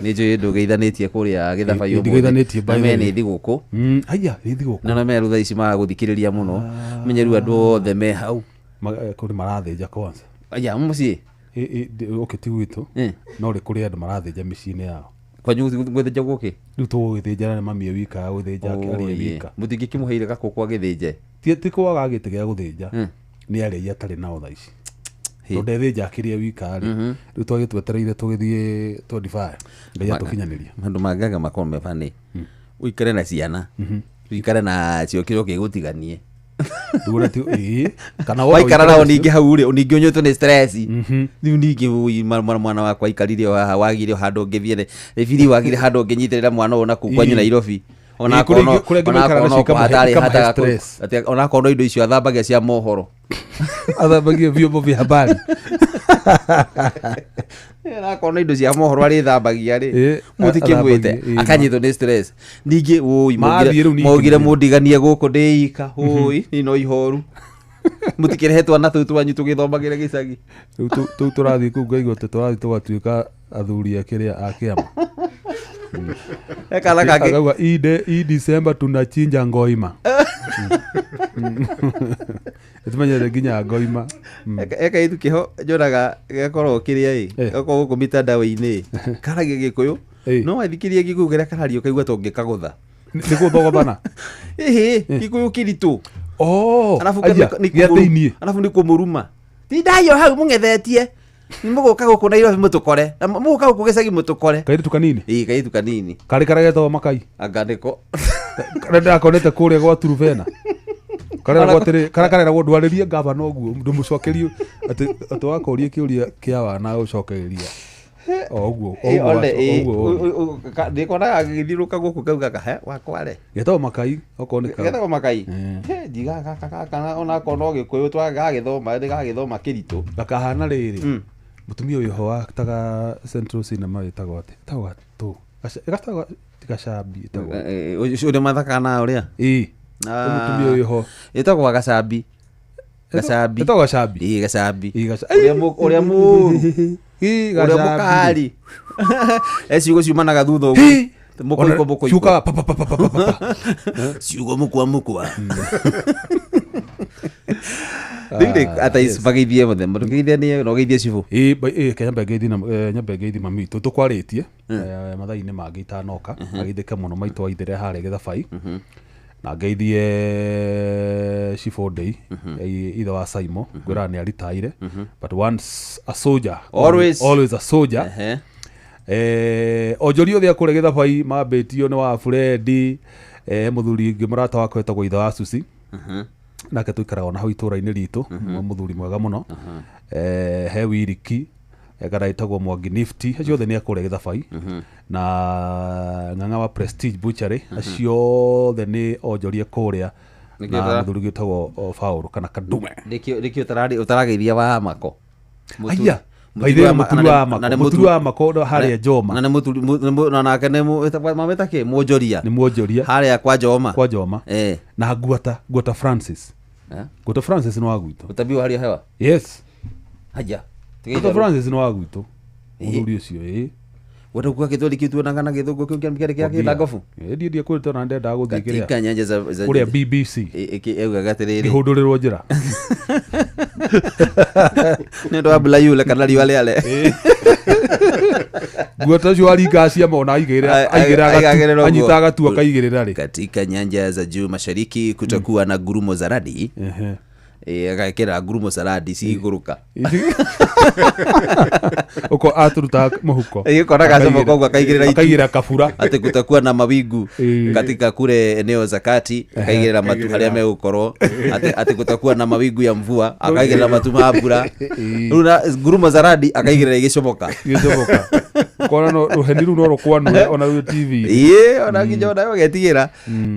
Nĩ njũĩ ndũgeithanĩtie kũrĩa gĩthabai ũmũthĩ. Ndigeithanĩtie, by Na the me way. nĩ thigũkũ. Haya, nĩ thigũkũ. Na na me rĩu thaa ici magagũthikĩrĩria mũno. Menye rĩu andũ othe me hau. Kũrĩ marathĩnja kwanza. Aya, mũciĩ? Okay, ti gwitũ. No rĩ kũrĩ andũ marathĩnja mĩciĩ-inĩ yao. Kwanyu gwĩthĩnja gũkĩ? Rĩu tũgũgĩthĩnja na mami e wika, gũthĩnja arĩ e wika. Mũtingĩkĩmũheire gakũkũ agĩthĩnje? Ti kwaga gĩtĩ gĩa gũthĩnja. Nĩ arĩa atarĩ nao thaa ici. Tondũ ndethĩnja akĩrĩ e wika rĩ. Rĩu twagĩtwetereire tũgĩthiĩ 25. Ngai atũkinyanĩria. Maũndũ mangaga makorwo me funny. Ũikare na ciana. Ũikare na cio kĩrĩa gĩgũtiganie. Kana waikara nao ningĩ hau rĩ ningĩ ũnyitwo nĩ stress. Rĩu ningĩ ũi, mwana wakwa aikarire o haha wagire o handũ ũngĩthiĩ rĩbiri wagire handũ ũngĩnyitĩrĩra mwana ũyũ nakũu kwanyu Nairobi. Kũrĩa angĩ maikaraga nacio ikamahe stress. Onakorwo no indo icio athambagia cia mohoro. Athambagia vyombo vya habari. Onakorwo no indo cia mohoro arĩthambagia rĩ mũtikĩmwĩte akanyitwo nĩ stress. Ningĩ ũi maugire mũndiganie gũkũ ndĩika ũi niĩ no ihoru. Mũtikĩrehe twana tũu twanyu tũgĩthomagĩre gĩcagi. Rĩu tũu tũrathiĩ kũu ngaigua atĩ tũrathiĩ tũgatuĩka athuri a kĩrĩa a kĩama. Ekana kangĩ Akauga hii December tunachinja ngoima. Tumenyere nginya ngoima. Eka itu kĩho njonaga gĩgakorwo kĩrĩa ĩ gakorwo gũkũ mitandao-inĩ karagia gĩkũyũ no wathikĩria gĩkũyũ kĩrĩa karario kaigua ta ũngĩkagũtha. Nĩ gũthogothana. Ĩhĩ gĩkũyũ kĩritũ. Oh, Arabu aya, gĩa thĩiniĩ. Arabu nĩ kũmũruma. Tindai o hau mũng'ethetie. Nĩ mũgũka gũkũ Nairobi mũtũkore. Na mũgũka gũkũ gĩcagi mũtũkore. Kairĩtu kanini. Ĩĩ kairĩtu kanini. Karĩ karĩa getagwo Makai. Anga nĩko. Karĩa ndĩrakonete kũrĩa gwa Turuvena. Kareragwo atĩrĩ, karĩa kareragwo ndwarĩrie ngavana ũguo ndũmũcokerie atĩ atĩ wakoria kĩũria kĩa wana ũcokagĩria o ũguo o ũguo o ũguo Ndĩkonaga gagĩthiũrũrũka gũkũ kaugaga he wakware. Getagwo Makai okorwo nĩ kau. Getagwo Makai. He njigaga gaka gaka onakorwo no gĩkũyũ twagagĩthoma nĩ gagĩthoma kĩritũ. Gakahana rĩrĩ mũtumia ũyũ ho wataga Central Cinema ĩtagwo atĩ ĩtagwo gatũ gatagwo ti Gacambi ĩtagwo Ũcio ũrĩa mathakaga na ũrĩa. Ĩĩ. Mũtumia ũyũ ho ĩtagwo Gacambi. Gacambi. Ĩtagwo Gacambi. Ĩĩ Gacambi. Ĩĩ Gacambi. Ũrĩa mũũru. Ĩĩ Ũrĩa Gacambi. mũkari. E ciugo ciumanaga thutha ũguo. Mũkũiko mũkũiko. Ciukaga pa pa pa pa pa pa pa. Ciugo mũkwa mũkwa. Rĩu rĩ ata mageithie mũthemba ndũgeithie nĩ no geithie cibũ. Ĩĩ ĩĩ nyambe ngeithi na nyambe ngeithi mami witũ tũkwarĩtie mathaa-inĩ mangĩ itanoka ageithĩke mũno maitũ wa ithere harĩa Gĩthabai na ngeithie cibũ Ndei ithe wa Saimo ngwĩraga nĩ aritaire but once a soldier Always. always a soldier. Onjoria othe a kũrĩa Gĩthabai mambĩtio nĩ wa Fred mũthuri ũngĩ mũrata wakwa wetagwo ithe wa Susi nake tũikaraga ona hau itũra-inĩ ritũ mũthuri mwega mũno he Wiriki kana ĩtagwo Mwangi Nifty acio othe nĩ a kũrĩa Gĩthabai na Ng'ang'a wa Prestige Butchery acio othe nĩ onjoria kũrĩa na mũthuri wĩtagwo Faũlũ kana Kadume. Nĩkĩo ũtarageithia wa Mako. Aya, by the way, mũturi wa Mako, mũturi wa Mako harĩa Njoma. Na nĩ mũturi na nake nĩ mamĩta kĩ mwonjoria. Nĩ mwonjoria. Harĩa kwa Njoma. Kwa Njoma. Na Ngwata Francis. Ngwata Francis nĩ wa gwitũ. Ũtabii wa hali ya hewa. Yes. Haya. Ngwata Francis nĩ wa gwitũ. Mũthuri ũcio ĩĩ. Wenda kuga gĩthweri kĩu tuonaga na gĩthũngũ kĩu kĩarĩ kĩa kĩnangobu. Ĩĩ ndiĩ kwĩrĩtwo na ndendaga gũthiĩ kĩrĩa. Katika nyanja za kũrĩa BBC. Ĩugaga atĩrĩrĩ. Ngĩhũndũrĩrwo njĩra. Nĩ ũndũ wa mbura yure kana riũa rĩare. Ngwata ũcio waringaga ciama ona aigĩrĩra anyitaga gatu akaigĩrĩra rĩ. Katika nyanja za juu mashariki kutakuwa na ngurumo za radi. Agekĩra ngurumo za radi cigũrũka. Uko aturutaga mũhuko. Ũkona gacamo koguo akaigĩrĩra itu. Akaigĩrĩra kabura. Atĩ kutakuwa na mawingu katika kule eneo za kati akaigĩrĩra matu harĩa megũkorwo atĩ kutakuwa na mawingu ya mvua akaigĩrĩra matu ma mbura. Rĩu na ngurumo za radi akaigĩrĩra igĩcomoka. Igĩcomoka. Ũkona no rũheni rũu no rũkwanũre ona rwĩ TV. Ĩĩ ona nginya ona ũgetigĩra.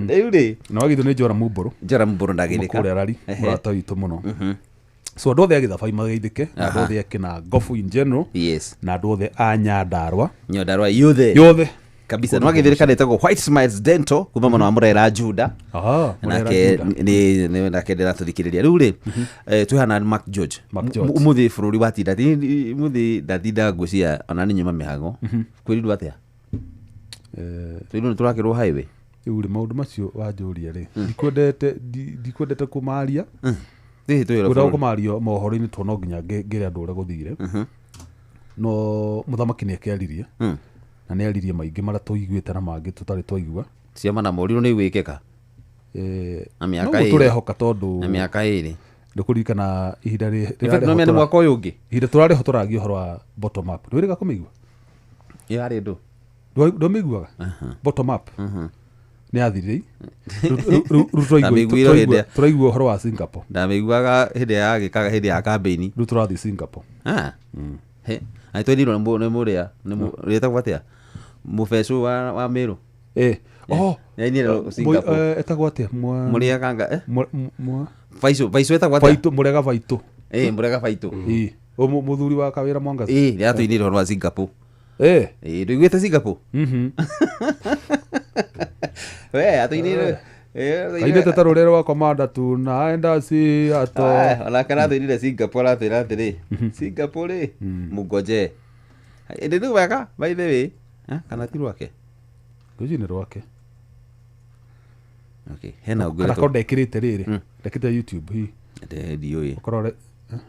Rĩu rĩ. Na wagithio nĩ Njora Mumbũrũ. Njora Mumbũrũ ndagĩrĩka. Kũrĩa rari mũrata witũ mũno. So andũ othe a Gĩthabai mageithĩke na andũ othe a Kĩnangobu in general. Yes. Na andũ othe a Nyandarua. Nyandarua yothe. Yothe. Kabisa. Nĩ wagĩthĩrĩka nĩtagwo White Smiles Dental kuma mwena wa Mũrera Juda. Mũrera Nake Juda. nĩ nake ndĩratũthikĩrĩria. Rĩu rĩ twĩ hana Mark George. Mark George. Ũmũthĩ bũrũri watinda ũmũthĩ ndatinda ngwĩciria ona nĩ nyuma mĩhang'o. Kwĩrirwo atĩa? Twĩrirwo nĩ tũrakĩrwo highway. Rĩu rĩ maũndũ macio wanjũria rĩ ndikwendete kũmaria. Kwenda kũmario mohoro-inĩ tondũ no nginya ngĩre andũ ũrĩa gũthire. No mũthamaki nĩ akĩaririe. Na nĩ aririe maingĩ marĩa tũiguĩte na mangĩ tũtarĩ twaigua. Ciama na morirũ nĩ igwĩkĩka. Na mĩaka No ĩrĩ. tũrehoka tondũ Na mĩaka ĩrĩ. Ndũkũririkana ihinda In fact, no mĩaka mwaka ũyũ ũngĩ. Ihinda tũrarĩho tũragia ũhoro wa bottom up. Ndwĩrĩga kũmĩigua? Yarĩ ndũ. Ndũmĩiguaga? Bottom up. Nĩ yathirire. Tũraigua ũhoro wa Singapore. Ndamĩiguaga hĩndĩ ya gĩkaga hĩndĩ ya campaign. Rĩu tũrathiĩ Singapore. He. Ai twĩrirwo nĩ mũrĩa nĩ rĩtagwo atĩa? Mũbecũ wa Meru. Oh. Nĩainire Singapore. Etagwo atĩa? Mũrĩa kanga Mwa Baicũ etagwo atĩa? Baitũ, Mũrega Baitũ. Mũrega Baitũ. Ĩĩ. Mũthuri wa Kawĩra Mwangaza. Ĩĩ, nĩatũinire ũhoro wa Singapore. Ĩĩ, ndũiguĩte Singapore? We atũinire Kainĩte ta rũrĩrĩ rwa Komanda tunaenda Seattle. Onake aratũinire Singapore aratwĩra atĩrĩ Singapore rĩ mũngoje. Ĩndĩ rĩu wega by the way kana ti rwake? Ngwĩciria nĩ rwake. Okay, hena ũngĩ Kana ũretwo- korwo ndekĩrĩte rĩrĩ, ndekĩrĩte YouTube hihi. Ndiũĩ. Ũkorwo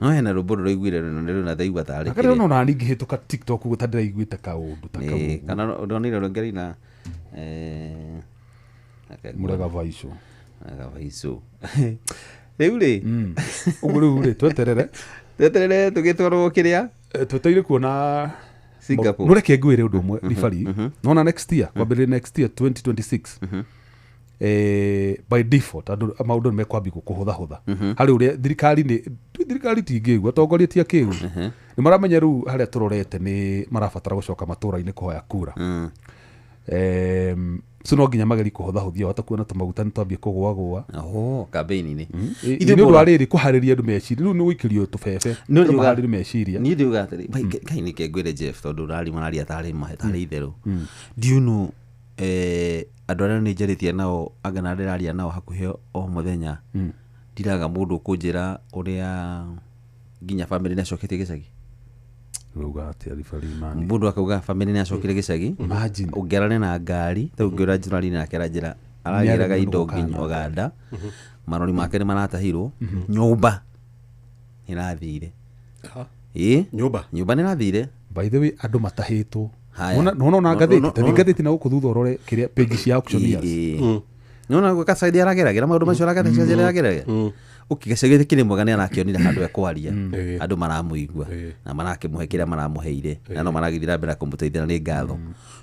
No hena rwĩmbo rũraiguire rũna rũna ndaigua tarĩ Akare no nani ngĩhĩtũka TikTok ũguo ta ndĩraiguĩte kaũndũ ta kau. Ĩĩ, kana ndonire rũngĩ rina Mũrega Vaico. Mũrega Vaico. Rĩu rĩ Ũguo rĩu rĩ tweterere. Tweterere tũgĩtwarwo kĩrĩa? Twetereire kuona Singapore. No reke ngwĩre ũndũ ũmwe ribari. Nona next year, kwambĩrĩria next year 2026. By default andũ maũndũ nĩ mekwambia kũhũthahũtha harĩ ũrĩa thirikari nĩ thirikari tingĩigua atongoria ti akĩgu nĩ maramenya rĩu harĩa tũrorete nĩ marabatara gũcoka matũra-inĩ kũhoya kura. So no nginya magerie kũhũthahũthia wata kuona tũmaguta nĩ twambie kũgũagũa. Oho, campaign-inĩ. Nĩ ũndũ wa rĩrĩ kũharĩria andũ meciria rĩu nĩ gũikĩrio tũbebe No, andũ njuga- maharĩrie meciria. Niĩ ndiuga atĩrĩ Ngai nĩke ngwĩre Jeff tondũ ũrari mararia tarĩ mahe tarĩ itherũ. Do you know andũ arĩa nĩ njarĩtie nao anga na ndĩraria nao hakuhĩ o mũthenya ndiraga mũndũ ũkũnjĩra ũrĩa nginya bamĩrĩ nĩ acoketie gĩcagi. Ũrauga atĩa ribari mani? Mũndũ akauga bamĩrĩ nĩ acokire gĩcagi. Imagine. Ũngĩarane na ngari ta ũngĩ ũrĩa njĩrarire nake aranjĩra aragĩraga indo nginya Uganda marori make nĩ maratahirwo nyũmba nĩ ĩrathire. Ĩĩ nyũmba nĩ ĩrathire. By the way andũ matahĩtwo. Haya. Nona ona No, ngathĩti no, ta no. ngathĩti na gũkũ thutha ũrore kĩrĩa page cia auctioneers. Nona gacaidi arageragĩra maũndũ macio aragacaidi arageragĩra ũkĩgacagĩte kĩrĩ mwega nĩ arakĩonire handũ ekwaria andũ maramũigua na marakĩmũhe kĩrĩa maramũheire na no maragĩthiĩ na mbere na kũmũteithia na nĩ ngatho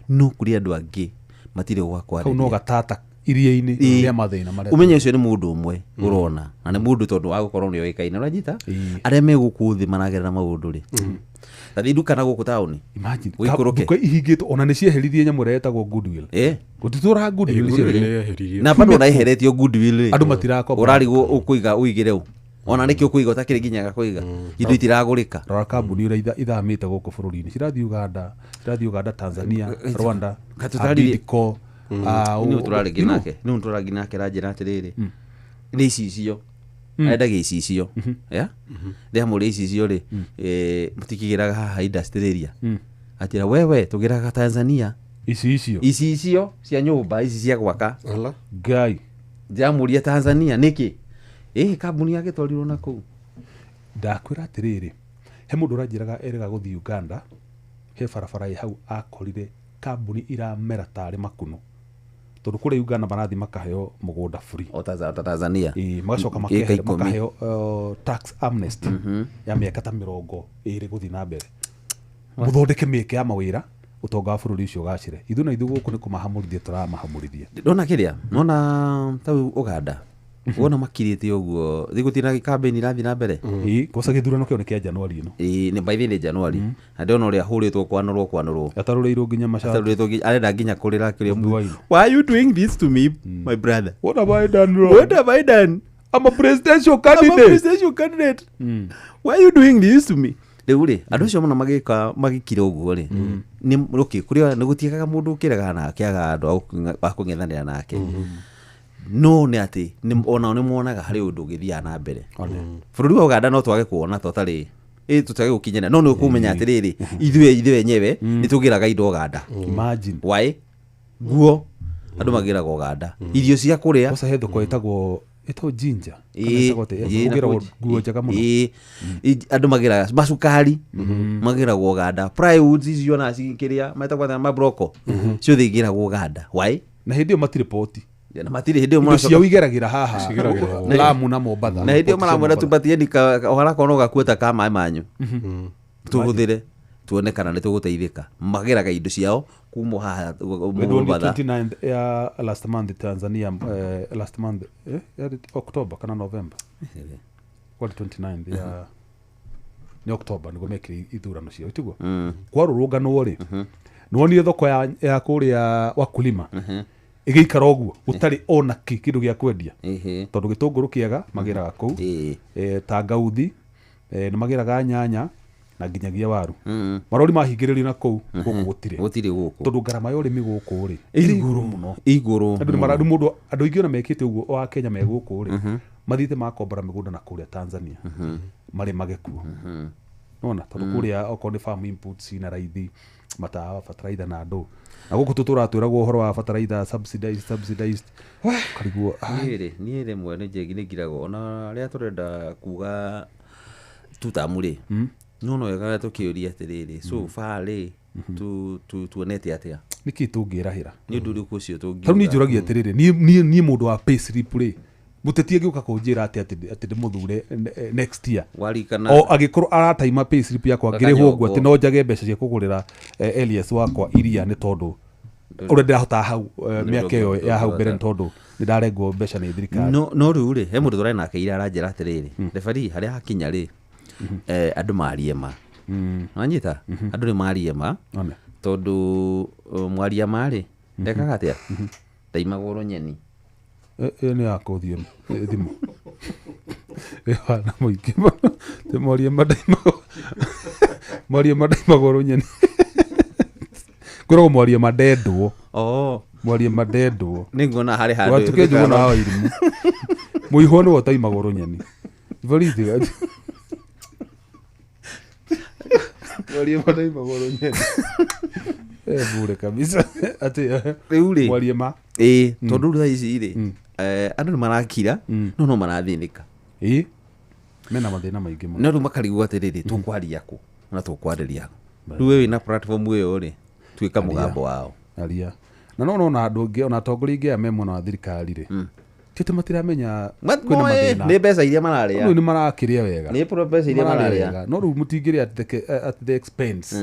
no kũrĩ andũ angĩ matirĩ gwa Kau no kwarĩria. gatata iria-inĩ Ĩĩ. rĩa mathĩna marĩa Ũmenye ũcio nĩ mũndũ ũmwe ũrona na nĩ mũndũ tondũ wa gũkorwo nĩ oĩkaine ũranyita arĩa me gũkũ thĩ maragerera maũndũ rĩ tathiĩ nduka na gũkũ taũni Imagine, ũikũrũke nduka ihingĩtwo ona nĩ cieheririe nyamũ ĩrĩa ĩtagwo goodwill. Gũtitũraga goodwill cieheririe. Na bado ũraeheretio goodwill rĩ Andũ matirakomba. ũrarigwo ũkũiga ũigĩre ũ ona nĩkĩ ũkũiga ũtakĩrĩ nginya gakũiga indo itiragũrĩka. Rora kambuni ũrĩa ithamĩte gũkũ bũrũri-inĩ cirathiĩ Uganda, cirathiĩ Uganda, Tanzania, Rwanda, Abidco, nĩ tũrarĩngĩ nake nĩ tũrarĩngĩ nake ranjĩra atĩrĩrĩ nĩ icicio arendagia icicio ya ndĩramũria icicio rĩ mũtikĩgĩraga haha industry area atĩra wewe tũgĩraga Tanzania icicio icicio cia nyũmba ici cia gwaka Ngai ndĩramũria Tanzania nĩkĩ ĩ kambuni yagĩtwarirwo na kũu. Ndakwĩra atĩrĩrĩ he mũndũ ũranjĩraga erĩga gũthiĩ Uganda he barabara ĩ hau akorire kambuni iramera tarĩ makuno tondũ kũrĩa Uganda marathiĩ makaheo mũgũnda free o ta Tanzania. Ĩĩ, magacoka Ĩka ikũmi. makaheo tax amnesty ya mĩaka ta 20 gũthiĩ na mbere mũthondeke mĩeke ya mawĩra ũtonga wa bũrũri ũcio ũgacĩre. Ithuĩ na ithuĩ gũkũ nĩ kũmahamũrithia tũramahamũrithia. Ndona kĩrĩa nona tau Uganda wona makirĩte ũguo thĩ gũtirĩ na campaign irathiĩ na mbere. Ĩĩ, kwanza gĩthurano kĩo nĩ kĩa Januari ĩno. Ĩĩ, nĩ by the way nĩ Januari na ndĩrona ũrĩa ahũrĩtwo kwanũrwo kwanũrwo atarũrĩirwo nginya macati atarũrĩtwo nginya arenda nginya kũrĩra kĩrĩa why are you doing this to me my brother? What have I done wrong? What have I done? I'm a presidential I'm a candidate. presidential candidate. Why are you doing this to me? Rĩu rĩ andũ acio mũno magĩka magĩkira ũguo rĩ nĩ okay kũrĩa nĩ gũtiĩkaga mũndũ ũkĩregana nake aga andũ a kũng'ethanĩra nake no nĩ atĩ onao nĩ monaga harĩ ũndũ ũgĩthiaga na mbere bũrũri wa Uganda no twage kuona tũtarĩ tũtage gũkinyana no nĩ ũkũmenya atĩrĩrĩ ithuĩ enyewe nĩ tũgĩraga indo Uganda. Imagine. Why nguo andũ magĩraga Uganda irio cia kũrĩa Kwanza he thoko ĩtagwo Jinja. Ĩĩ, Kana ĩtagwo atĩa? ĩĩ, Ũgĩragwo na kũu- nguo njega mũno. ĩĩ, andũ magĩraga macukari magĩragwo Uganda plywoods icio na kĩrĩa metagwo atĩa mabroko ciothe igĩragwo Uganda why na hĩndĩ ĩyo matirĩ poti na matirĩ hĩndĩ ĩyo Indo maracoka- ciao igeragĩra haha Cigeragĩra Lamu na Mombatha na hĩndĩ ĩyo maramwĩra tupatieni ũhara no gakue ta ka maĩ manyu tũhũthĩre tuone kana nĩ tũgũteithĩka magĩraga indo ciao kuma haha Ndonire Mombatha 29th ya last month Tanzania, last month yarĩ October kana November kwari 29th ya nĩ October nĩguo mekire ithurano ciao tiguo kwarũrũnganwo rĩ nĩwonire thoko ya kũrĩa Wakulima ĩgĩikara ũguo gũtarĩ ona kĩ kĩndũ gĩa kwendia tondũ gĩtũngũrũ kĩega magĩraga kũu tangauthi nĩ magĩraga nyanya na nginyagia waru marori mahingĩrĩrio na kũu gũkũ gũtirĩ gũtirĩ gũkũ tondũ ngarama ya ũrĩmi gũkũ rĩ Ĩ igũrũ mũno igũrũ andũ nĩ mũndũ andũ aingĩ ona mekĩte ũguo o Akenya me gũkũ rĩ mathiĩte makombora mĩgũnda na kũrĩa Tanzania marĩmage kuo Nona tondũ kũrĩa okorwo nĩ farm inputs na raithi, matawa, bataraitha na andũ, na gũkũ tũtũratwĩragwo ũhoro wa bataraitha subsidized, karigwo. Niĩ rĩmwe nĩ njĩgi nĩ ngiragwo ona rĩrĩa tũrenda kuga tutamu rĩ, no wega tũkĩũria atĩrĩrĩ, so far rĩ, tuonete atĩa? Nĩkĩ tũngĩrahĩra? Nĩ ũndũ ũrĩkũ ũcio tũngiuga? Tarĩu niĩ njũragia atĩrĩrĩ, niĩ mũndũ wa pay slip rĩ, mũteti angĩũka kũnjĩra atĩ atĩ ndĩmũthure next year Warikana o angĩkorwo arataima pay slip yakwa ngĩrĩhwo ũguo, atĩ Gakanyongo. no njage mbeca cia kũgũrĩra Elias wakwa iria, nĩ tondũ ũrĩa ndĩrahotaga hau mĩaka ĩyo ya hau mbere, nĩ tondũ nĩ ndarengwo mbeca nĩ thirikari. No rĩu rĩ, he mũndũ tũrarĩ nake ira aranjĩra atĩrĩrĩ, referee, harĩa hakinya rĩ, andũ marie ma. Wanyita, andũ nĩ marie ma. One. Tondũ mwaria ma rĩ, ndekaga atĩa? Ndaimagwo rũnyeni. Ĩyo nĩ ya kũthiĩ thimũ ĩyo na mũingĩ mũno. Ti mwaria mandaimagwo, mwaria mandaimagwo rũnyeni, kwĩragwo mwaria mandendwo. Oh. Mwaria mandendwo. Nĩ nguona harĩ handũ. Watuke njuguna wa Wairimũ, mũihwo nĩwe ũtaimagwo rũnyeni borithi. Mwaria mandaimagwo rũnyeni. Bure kabisa atĩ Rĩu rĩ, mwaria ma. Ĩĩ, tondũ rĩu thaa ici rĩ, andũ nĩ marakira, no marathĩnĩka. Ĩĩ, mena mathĩna maingĩ mũno. No rĩu makarigwo atĩrĩrĩ, tũkwaria kũ na tũkwarĩria kũ? Rĩu we wĩna platform ĩyo rĩ, tuĩka mũgambo wao. Aria na no nona andũ angĩ, ona atongoria aingĩ aya me mwena wa thirikari rĩ, ti atĩ matiramenya kwĩna Moĩ, mathĩna. Nĩ mbeca iria mararĩa. Rĩu nĩ marakĩrĩa wega. Nĩ mbeca iria Mararĩa mararĩa. wega. No rĩu mũtingĩrĩa at the expense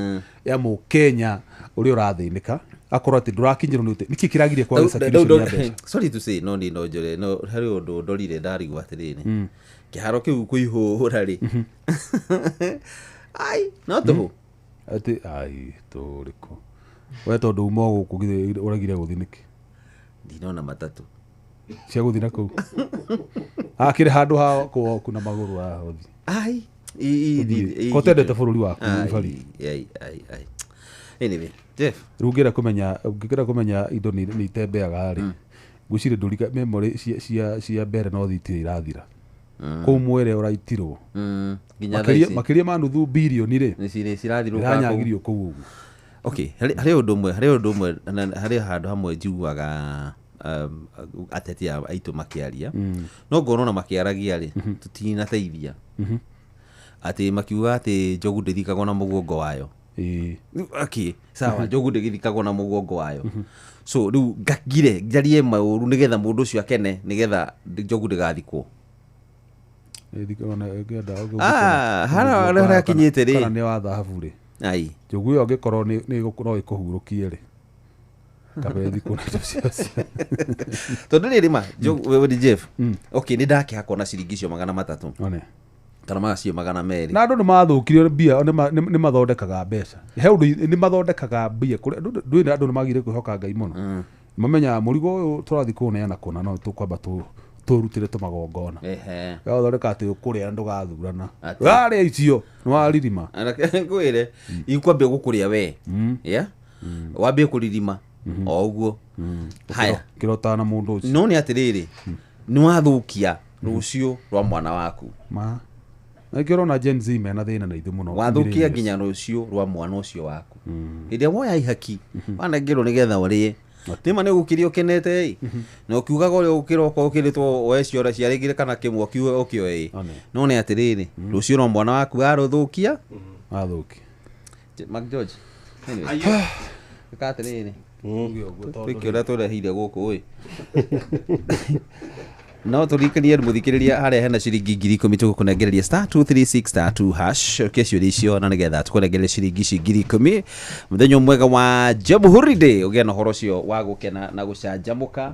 ya mũkenya ũrĩa ũrathĩnĩka, akorwo atĩ ndũrakinyĩrwo nĩ ũte nĩkĩ kĩragiria kwaga circulation ya mbeca. Sorry to say, no nĩ no njore no harĩ ũndũ ndorire ndarigwo atĩrĩrĩ, kĩharo kĩu kũihũra rĩ, ai no tũhũ. Atĩ ai tũrĩkũ we, tondũ uma gũkũ githĩ ũragire gũthiĩ nĩkĩ? Ndinona matatũ. Cia gũthiĩ na kũu hakĩrĩ handũ ha kũwoku na magũrũ haha ũthiĩ. Ai. Ũthiĩ. Ko tendete bũrũri waku, ibari. Ai ai ai, anyway, Jeff. Rĩu ũngĩenda kũmenya indo nĩ itembeaga rĩ, ngwĩciria ndũrika memory cia mbere no thitirĩ irathira kũu mwere ũraitirwo. Nginya thaa Makĩria ici. makĩria ma nuthu birioni rĩ, Nĩ cirathirũka kũu. ĩranyagirio kũu ũguo. Okay, harĩ ũndũ ũmwe, harĩ ũndũ ũmwe harĩ handũ hamwe njiguaga ateti aya aitũ makĩaria, no ngona ona makĩaragia rĩ, tũtinateithia, atĩ makiuga atĩ njogu ndĩthikagwo na mũguongo wayo. Okay, sawa, njogu ndĩgĩthikagwo na mũguongo wayo, so rĩu ngakire njarie maũru nĩgetha mũndũ ũcio akene, nĩgetha njogu ndĩgathikwo. Ah, harĩa harĩa hakinyĩte rĩ. Kana nĩ wa thahabu rĩ. Ai. Njogu ĩyo angĩkorwo no ĩkũhurũkie rĩ, kaba ĩthikwo na indo cia Tondũ rĩrĩ ma njogu, we Jeff, okay, nĩ ndakĩhakwo na ciringi icio 300 One. kana magacio 200. Na andũ nĩ mathũkirio mbia, nĩ mathondekaga mbeca he ũndũ, nĩ mathondekaga mbia kũrĩa ndũĩ, andũ nĩ magire kwĩhoka Ngai mũno, mamenyaga mũrigo ũyũ tũrathiĩ kũũneana kũna, no tũkwamba tũrutĩre tũmagongona. Gathondeka atĩ ũkũrĩa na ndũgathurana. Atĩ. Warĩa icio nĩ waririma. Ngwĩre ikwambia gũkũrĩa we, yeah, wambie kũririma o ũguo, haya. Kĩrotana na mũndũ ũcio. No nĩ atĩrĩrĩ, nĩ wathũkia rũciũ rwa mwana waku. Ma na ikĩo ũrona Gen Z mena thĩna na ithuĩ mũno. Wathũkia Millennials. nginya rũciũ rwa mwana ũcio waku. Hĩndĩ ĩrĩa woya ihaki wanengerwo nĩgetha ũrĩe, nĩma nĩ ũgũkĩria ũkenete ĩ, na ũkiugaga ũrĩa ũkĩroka ũkĩrĩtwo woe ciora cia rĩngĩ kana kĩmwe ũkiuga ũkĩoe ĩ, no nĩ atĩrĩrĩ, rũciũ rwa mwana waku warũthũkia. Wathũkia. Mark George, anyway, ĩka atĩrĩrĩ, twĩke ũrĩa tũrehire gũkũ ĩ, no tũririkanie mũthikĩrĩria harĩa hena ciringi 10,000 tũgũkũnengereria *236*2# ũkie ciũria icio na nĩgetha tũkũnengereria ciringi ici 10,000 mũthenya mwega wa Jamhuri Day, ũgĩe na ũhoro ũcio wa gũkena na gũcanjamũka,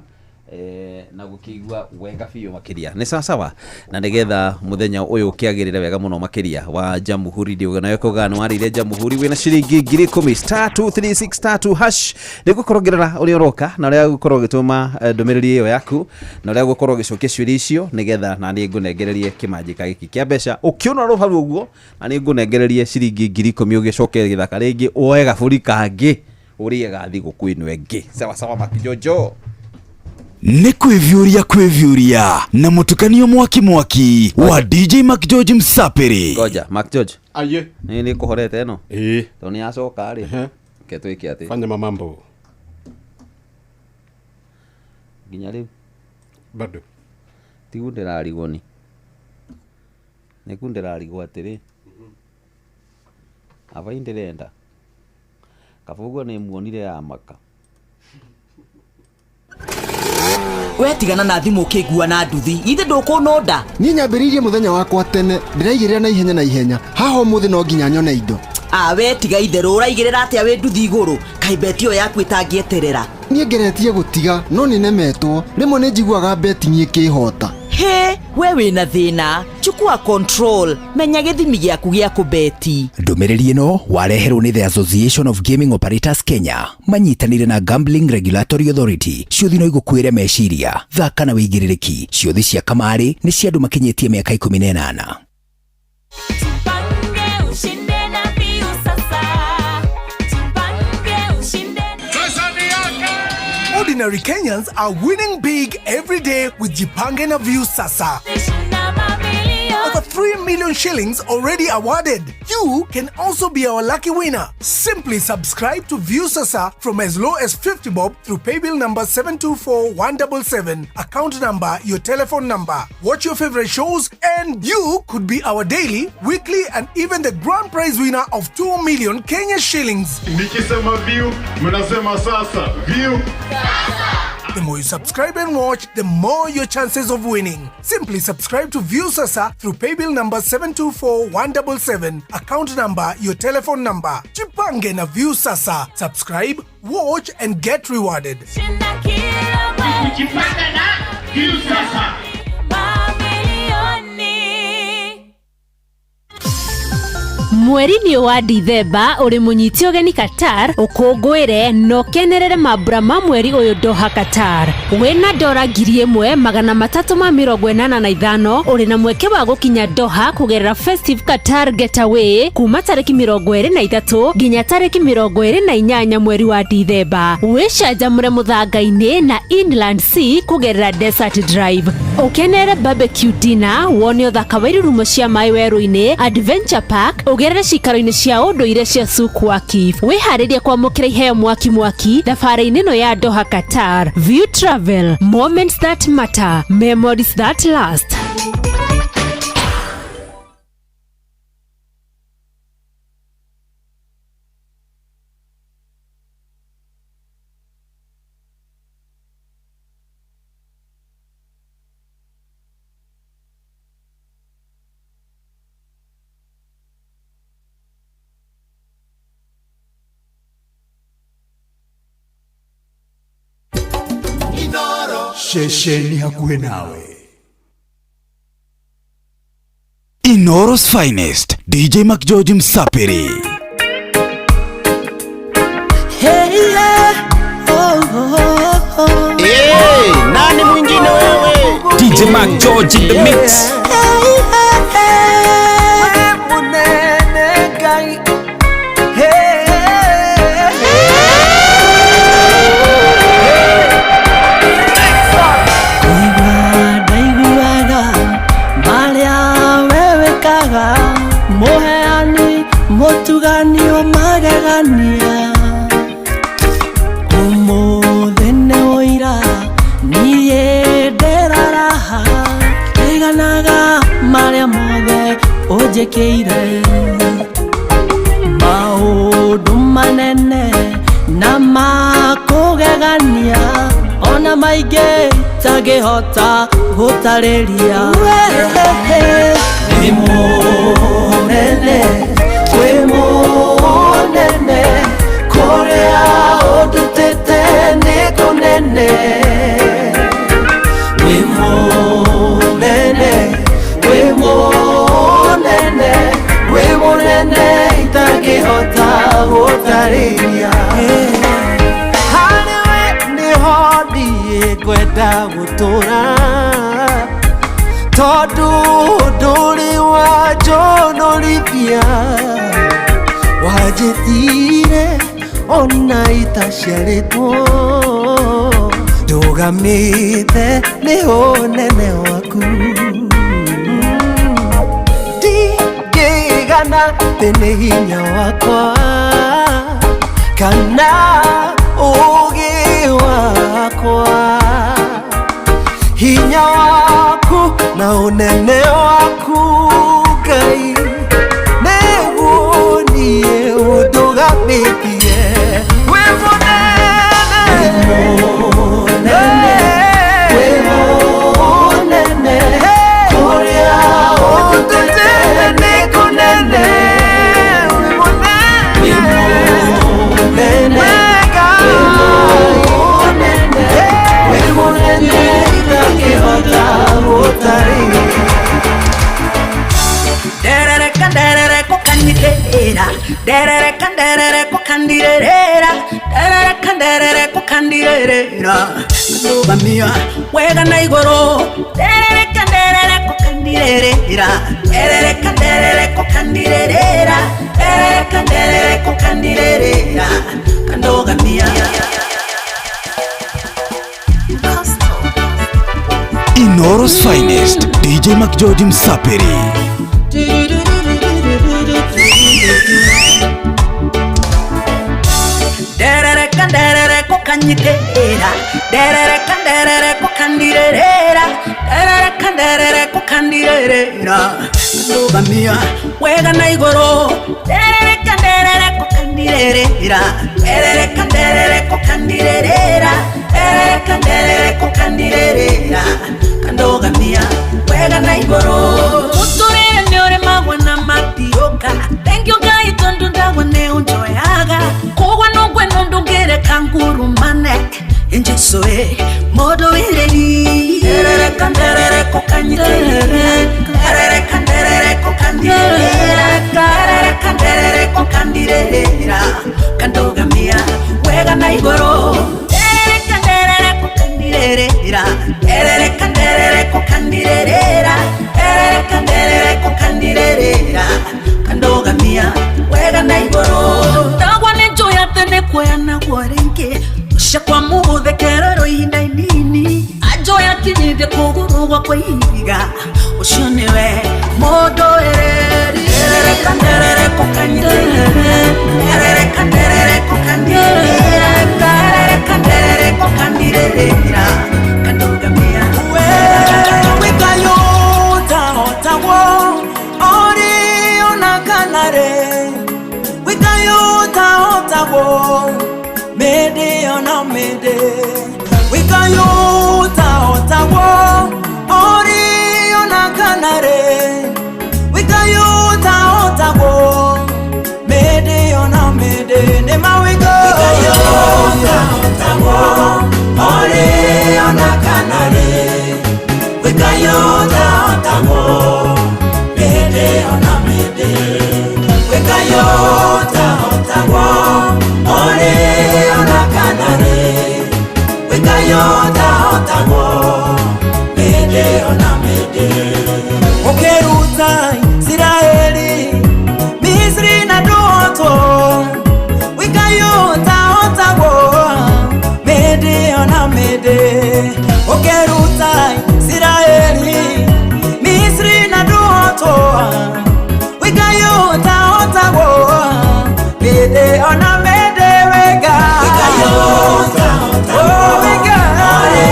na gũkĩigua wega biũ makĩria nĩ sawasawa, na nĩgetha mũthenya ũyũ ũkĩagĩrĩre wega mũno makĩria wa Jamhuri Day, ũganawe kuga nĩ warĩire Jamhuri wĩna ciringi 10,000 *236*2#. Nĩngũkorwo ngĩrora ũrĩa ũroka na ũrĩa ũgũkorwo ũgĩtũma ndũmĩrĩri ĩyo yaku na ũrĩa ũgũkorwo ũgĩcokia ciũria icio, nĩgetha na niĩ ngũnengererie kĩmanjĩka gĩkĩ kĩa mbeca ũkĩũnora rũharu ũguo, na niĩ ngũnengererie ciringi 10,000 ũgĩcoke gĩthaka rĩngĩ woe gabũri kangĩ ũrĩe ga thigũkũ ĩno ĩngĩ. Sawa sawa, Makijojo. Nĩ kwĩviũria kwĩviũria na mũtukanio mwaki mwaki wa DJ Mac George Msapiri. Ngoja, Mac George. Aye. Nĩ nĩ kũhorete ĩno. Ĩĩ. Tondũ nĩ yacoka rĩ. Ke twĩke atĩ. Fanya mamambo. Nginya rĩu. Bado. Tigu ndĩrarigwo ni. Nĩku ndĩrarigwo atĩrĩ. Aba ndĩrenda. Kaba ũguo nĩ muonire ya maka. We tigana na thimũ ũkĩngua na nduthi ithe ndũkũnũnda. Niĩ nyambĩrĩirie mũthenya wakwa tene, ndĩraigĩrĩra na ihenya na ihenya. Haha ũmũthĩ no nginya nyone indo. A we tiga itherũ, ũraigĩrĩra atĩa wĩ nduthi igũrũ? Kaĩ beti ĩyo yaku ĩtangĩeterera? Niĩ ngeretie gũtiga no nĩnemetwo. Rĩmwe nĩ njiguaga betting ĩkĩhota. Hĩ, we wĩna thĩna, chukua control, menya gĩthimi gĩaku gĩa kũbeti. Ndũmĩrĩri ĩno wareherwo nĩ The Association of Gaming Operators Kenya manyitanĩire na Gambling Regulatory Authority. Ciũthi no igũkuĩre meciria, thaka na wĩigĩrĩrĩki. Ciũthi cia kamarĩ nĩ cia andũ makinyĩtie mĩaka 18. Ordinary Kenyans are winning big every day with Jipange na View Sasa. Over 3 million shillings already awarded. You can also be our lucky winner. Simply subscribe to View Sasa from as low as 50 bob through paybill number 724177, account number, your telephone number. Watch your favorite shows and you could be our daily, weekly and even the grand prize winner of 2 million Kenya shillings. Nikisema view, mnasema sasa. View. The more you subscribe and watch, the more your chances of winning. Simply subscribe to View Sasa through paybill number 724177, account number, your telephone number. Jipange na View Sasa. Subscribe, watch and get rewarded. Jipange na View Sasa. Mweri-inĩ wa Dithemba ũrĩ mũnyiti ũgeni Qatar, ũkũngũĩre na ũkenerere mambura ma mweri ũyũ Doha Qatar. Wĩna dora 1385 ũrĩ na mweke wa gũkinya Doha kũgerera Festive Qatar Getaway kuma tarĩki 23 nginya tarĩki 28 mweri wa Dithemba. Wĩcanjamũre mũthanga-inĩ na Inland Sea kũgerera Desert Drive. Ũkenerere barbecue dinner, wone ũthaka wa irurumo cia maĩ werũ-inĩ, Adventure Park, ũgerere cikaro-inĩ cia ũndũire cia Souk Waqif. Wĩharĩrie kwamũkĩra iheo mwaki mwaki thabarĩ-inĩ ĩno ya Doha Qatar. View Travel, moments that matter, memories that last. Ceceni hakuhĩ nawe. Inoro's finest DJ Mac George Msapiri. Hey, yeah. Oh, oh, oh. Hey, nani mwingine wewe? DJ Mac George in the mix. Hey, hey, hey. Munene gai. Hey, hey, hey. Moheani motugani wa magegania umuthi nĩ ũira niĩ nderaraha ndiganaga marĩa mothe ũnjĩkĩire maũndũ manene na makũgegania ona maingĩ tangĩhota gũtarĩria. Wĩ mũnene, wĩ mũnene, kũrĩa ũndutĩte nĩ kũnene. Wĩ mũnene, wĩ mũnene, wĩ mũnene itangĩhota gũtarĩria. Harĩ we nĩho niĩ ngwenda gũtũũra tondu ndũrĩ wanjonorithia wanjĩtire ona itaciarĩtwo. Ndũgamĩte nĩ ũnene waku Ndingĩigana thĩ nĩ hinya wakwa Kana ũũgĩ wakwa Hinya waku na ũnene waku Ngai Nĩguo niĩ ũndũgamĩtie Wĩ mũnene Wĩ mũnene Kũrĩa ũndutĩte nĩ kũnene Wĩ mũnene Wĩ mũnene Ndangĩhota gũtarĩria Derereka derereko kandirera Derereka derereko kandirera Derereka derereko kandirera Ndũgamia wega na igũrũ Derereka derereko kandirera Derereka derereko kandirera Derereka derereko kandirera Ndũgamia Inoro's finest DJ McGeorge Msapiri. Derereka derereko kanyitera Derereka derereko kandirera Derereka derereko kandirera Ndũgamia wega na igũrũ Derereka derereko kandirera Derereka derereko kandirera Derereka derereko kandirera Ndũgamia wega na igũrũ Mũtũrĩre nĩ ũrĩmagwo na matioka Thank you Ngai tondũ ndagwa nĩ ũnjoyaga Kũgwa nũgwe nũndũngĩreka ngurumane Jesu e mũndũ wĩrĩri Derereka nderereko kanyitĩrĩra Derereka nderereko kandirĩrĩra Derereka nderereko kandirĩrĩra Kandũgamia wega na igũrũ Derereka nderereko kandirĩrĩra Derereka nderereko kandirĩrĩra Derereka nderereko kandirĩrĩra Kandũgamia wega na igũrũ Ndagwa nĩ njũĩ atĩ nĩ kuoya naguo rĩngĩ Ucakwa mũgũthekererwo ihinda inini Anjoya kinyithie kũgũrũ gwakwa ihiga Ũcio nĩwe mũndũ wĩrĩri Derereka nderereko kanyitĩrĩra Derereka nderereko kandirĩrĩra Derereka nderereko kandirĩrĩra Kandũgamia Wĩkayũtahotagwo Ori ona kana rĩ Wĩkayũtahotagwo Mede ona mede Wĩkayũtahotagwo Ori ona kana rĩ Wĩkayũtahotagwo Mede ona mede Nĩma wĩkayũtahotagwo Ori ona kana rĩ Wĩkayũtahotagwo Mede ona mede Wĩkayũtahotagwo Ori ona kana rĩ Wĩkayũtahotagwo Mede ona mede Ũkĩruta Isiraeli Misri na ndũhotwo Wĩkayũtahotagwo Mede ona mede Ũkĩruta Isiraeli Misri na ndũhotwo Wĩkayũtahotagwo Mede ona mede wega Wĩkayũtahotagwo Wega Ori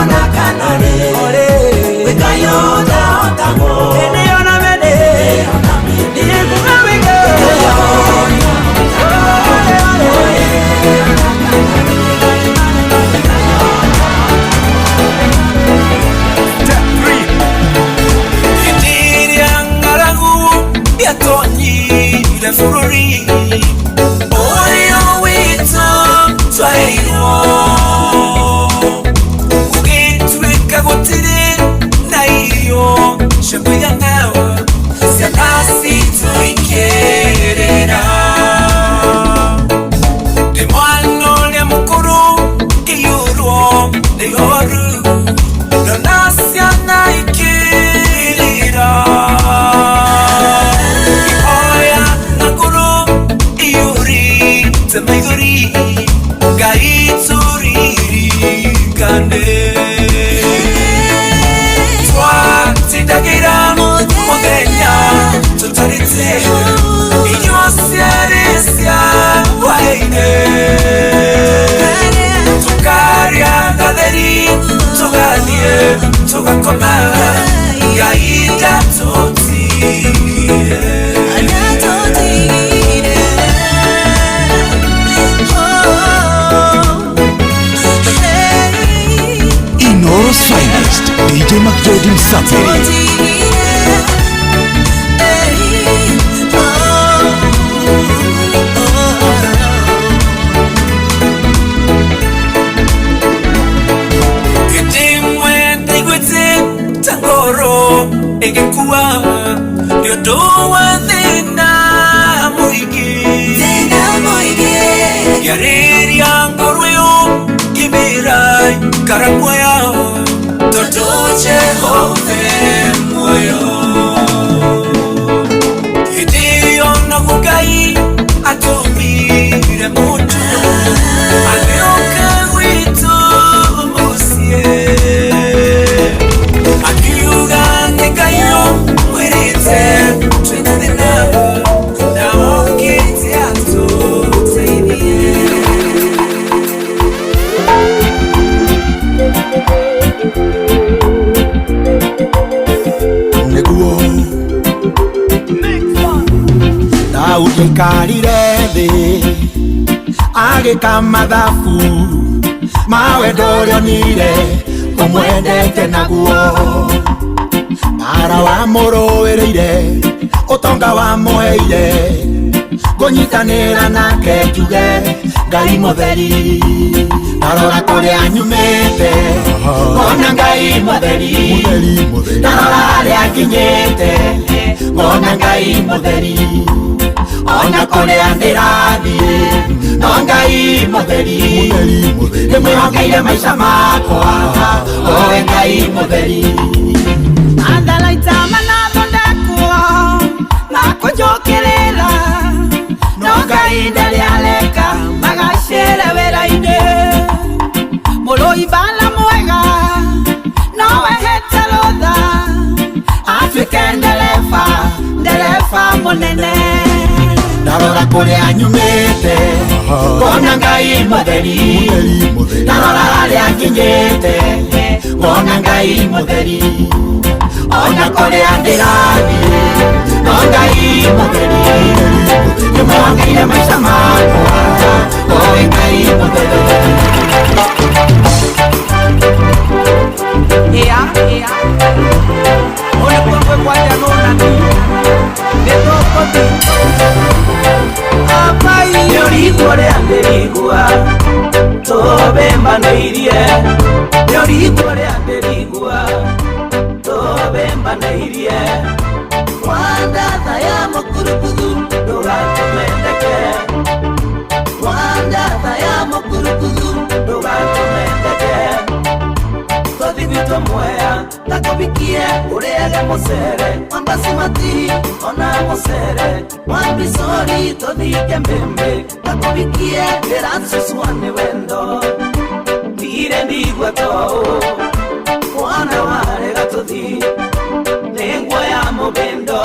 ona kana rĩ Wĩkayũtahotagwo Mede ona mede Ndikuga wega Hĩndĩ ĩrĩa ng'aragu yatonyire bũrũri ũrĩa witũ twaheirwo gũgĩtuĩka gũtirĩ na irio cia kũigana ciana citũ ikĩrĩra ndĩ mwana ũrĩa mũkũrũ ngĩiyũrwo nĩ ihoru ndona ciana ikĩrĩra ngĩhoya na ngoro iyũrĩte nĩ Twatindagĩra mũthenya tũtarĩte irio ciarĩ cia hwaĩ-inĩ Tũkarĩa gatheri tũgathiĩ tũgakoma Ngai ndatũtigire. Inoro's finest, DJ McGeorge Msafiri. Hĩndĩ ĩmwe ndaiguĩte ta ngoro ĩgĩkua nĩ ũndũ wa thĩna mũingĩ Ngĩarĩria ngoro ĩyo ngĩmĩra ikara muoyo tondũ Jehova e muoyo. Hĩndĩ ĩyo noguo Ngai atũmire mũndũ agĩũka gwitũ mũciĩ akiuga nĩ Ngai ũmwĩrĩte twĩna thĩna na okĩte atũteithie. Nĩguo Daudi aikarire thĩ agĩka mathabu ma wendo ũrĩa onire ũmwendete naguo Mara wamũrũĩrĩire ũtonga wamũheire ngũnyitanĩra nake njuge Ngai mũtheri ndarora kũrĩa nyumĩte ngona Ngai mũtheri ndarora harĩa nginyĩte ngona Ngai mũtheri ona kũrĩa ndĩrathiĩ no Ngai mũtheri ndĩmwĩhokeire maica makwa owe Ngai mũtheri Athalaita manathondekwo makũnjũkĩrĩra no Ngai ndarĩ areka magacĩre wĩra-inĩ Mũrũi mbara mwega no wehete rũtha atuĩke ndereba ndereba mũnene ndarora kũrĩa nyumĩte ngona Ngai mũtheri ndarora harĩa nginyĩte ngona Ngai mũtheri ona kũrĩa ndĩrathiĩ no Ngai mũtheri ndĩmwĩhokeire maica makwa owe Ngai mũtheri. Nĩũrigua ũrĩa ndĩrigua tũbembanĩirie nĩũrigua ũrĩa ndĩrigua tũbembanĩirie Wandatha ya mũkurukuthu ndũgatũmendeke Wandatha ya mũkurukuthu ndũgatũmendeke Tũthi gwitũ Mwea ndakũbikie ũrĩage mũcere wa basimati ona mũcere wa mbicori tũthike mbĩmbĩ ndakũbikie ndĩracucua nĩ wendo ndigire ndigua toũ mwana warega tũthi nĩ nguo ya mũbĩndo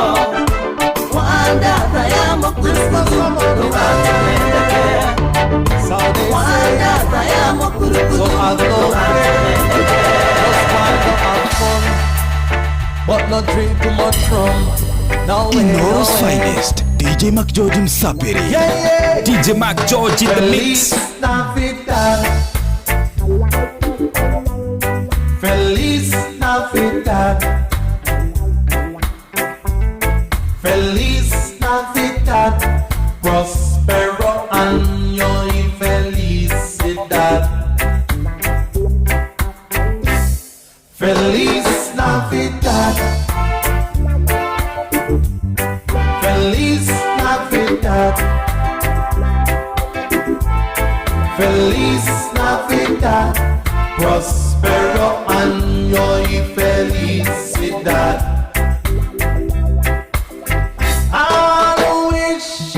Wandatha ya mũkurukuthu ndũgatũmendeke Wandatha ya mũkurukuthu ndũgatũmendeke But not drink too much rum. No way, Inoro's no way. finest, DJ McGeorge Msafiri. Yeah, yeah. DJ McGeorge in the mix. Feliz Navidad. Feliz Navidad. Feliz Navidad. Prospero año y felicidad. Feliz Navidad. Feliz Navidad. Feliz Navidad. Prospero año y felicidad. I wish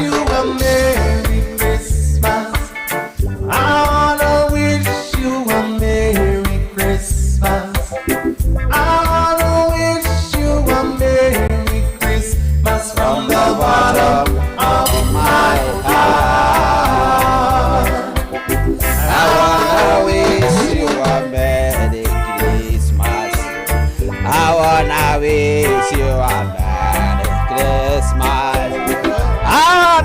From the bottom of my heart, I wanna wish you a Merry Christmas. I wanna wish you a Merry Christmas. I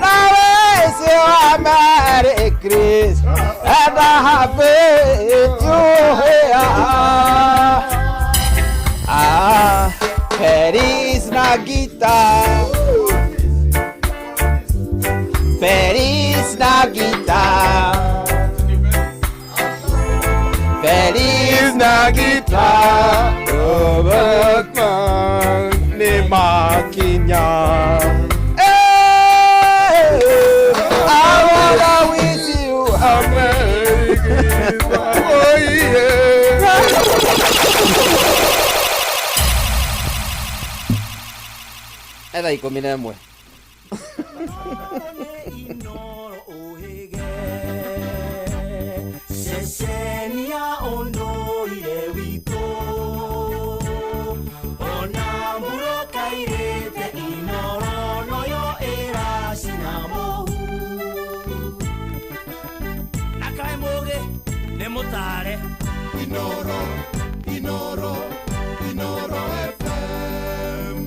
wanna wish you a Merry Christmas and a Happy New Year. Ah, Feliz Navidad. Feliz Navidad. Feliz Navidad. Hey, I wanna wish you a Merry Christmas. Oh yeah. Etha 11. Ceceni ya ũndũire witũ ona mbura kairĩte Inoro noyo ĩracina mũhu na kaĩ mũgĩ nĩ mũtare Inoro, Inoro, Inoro FM.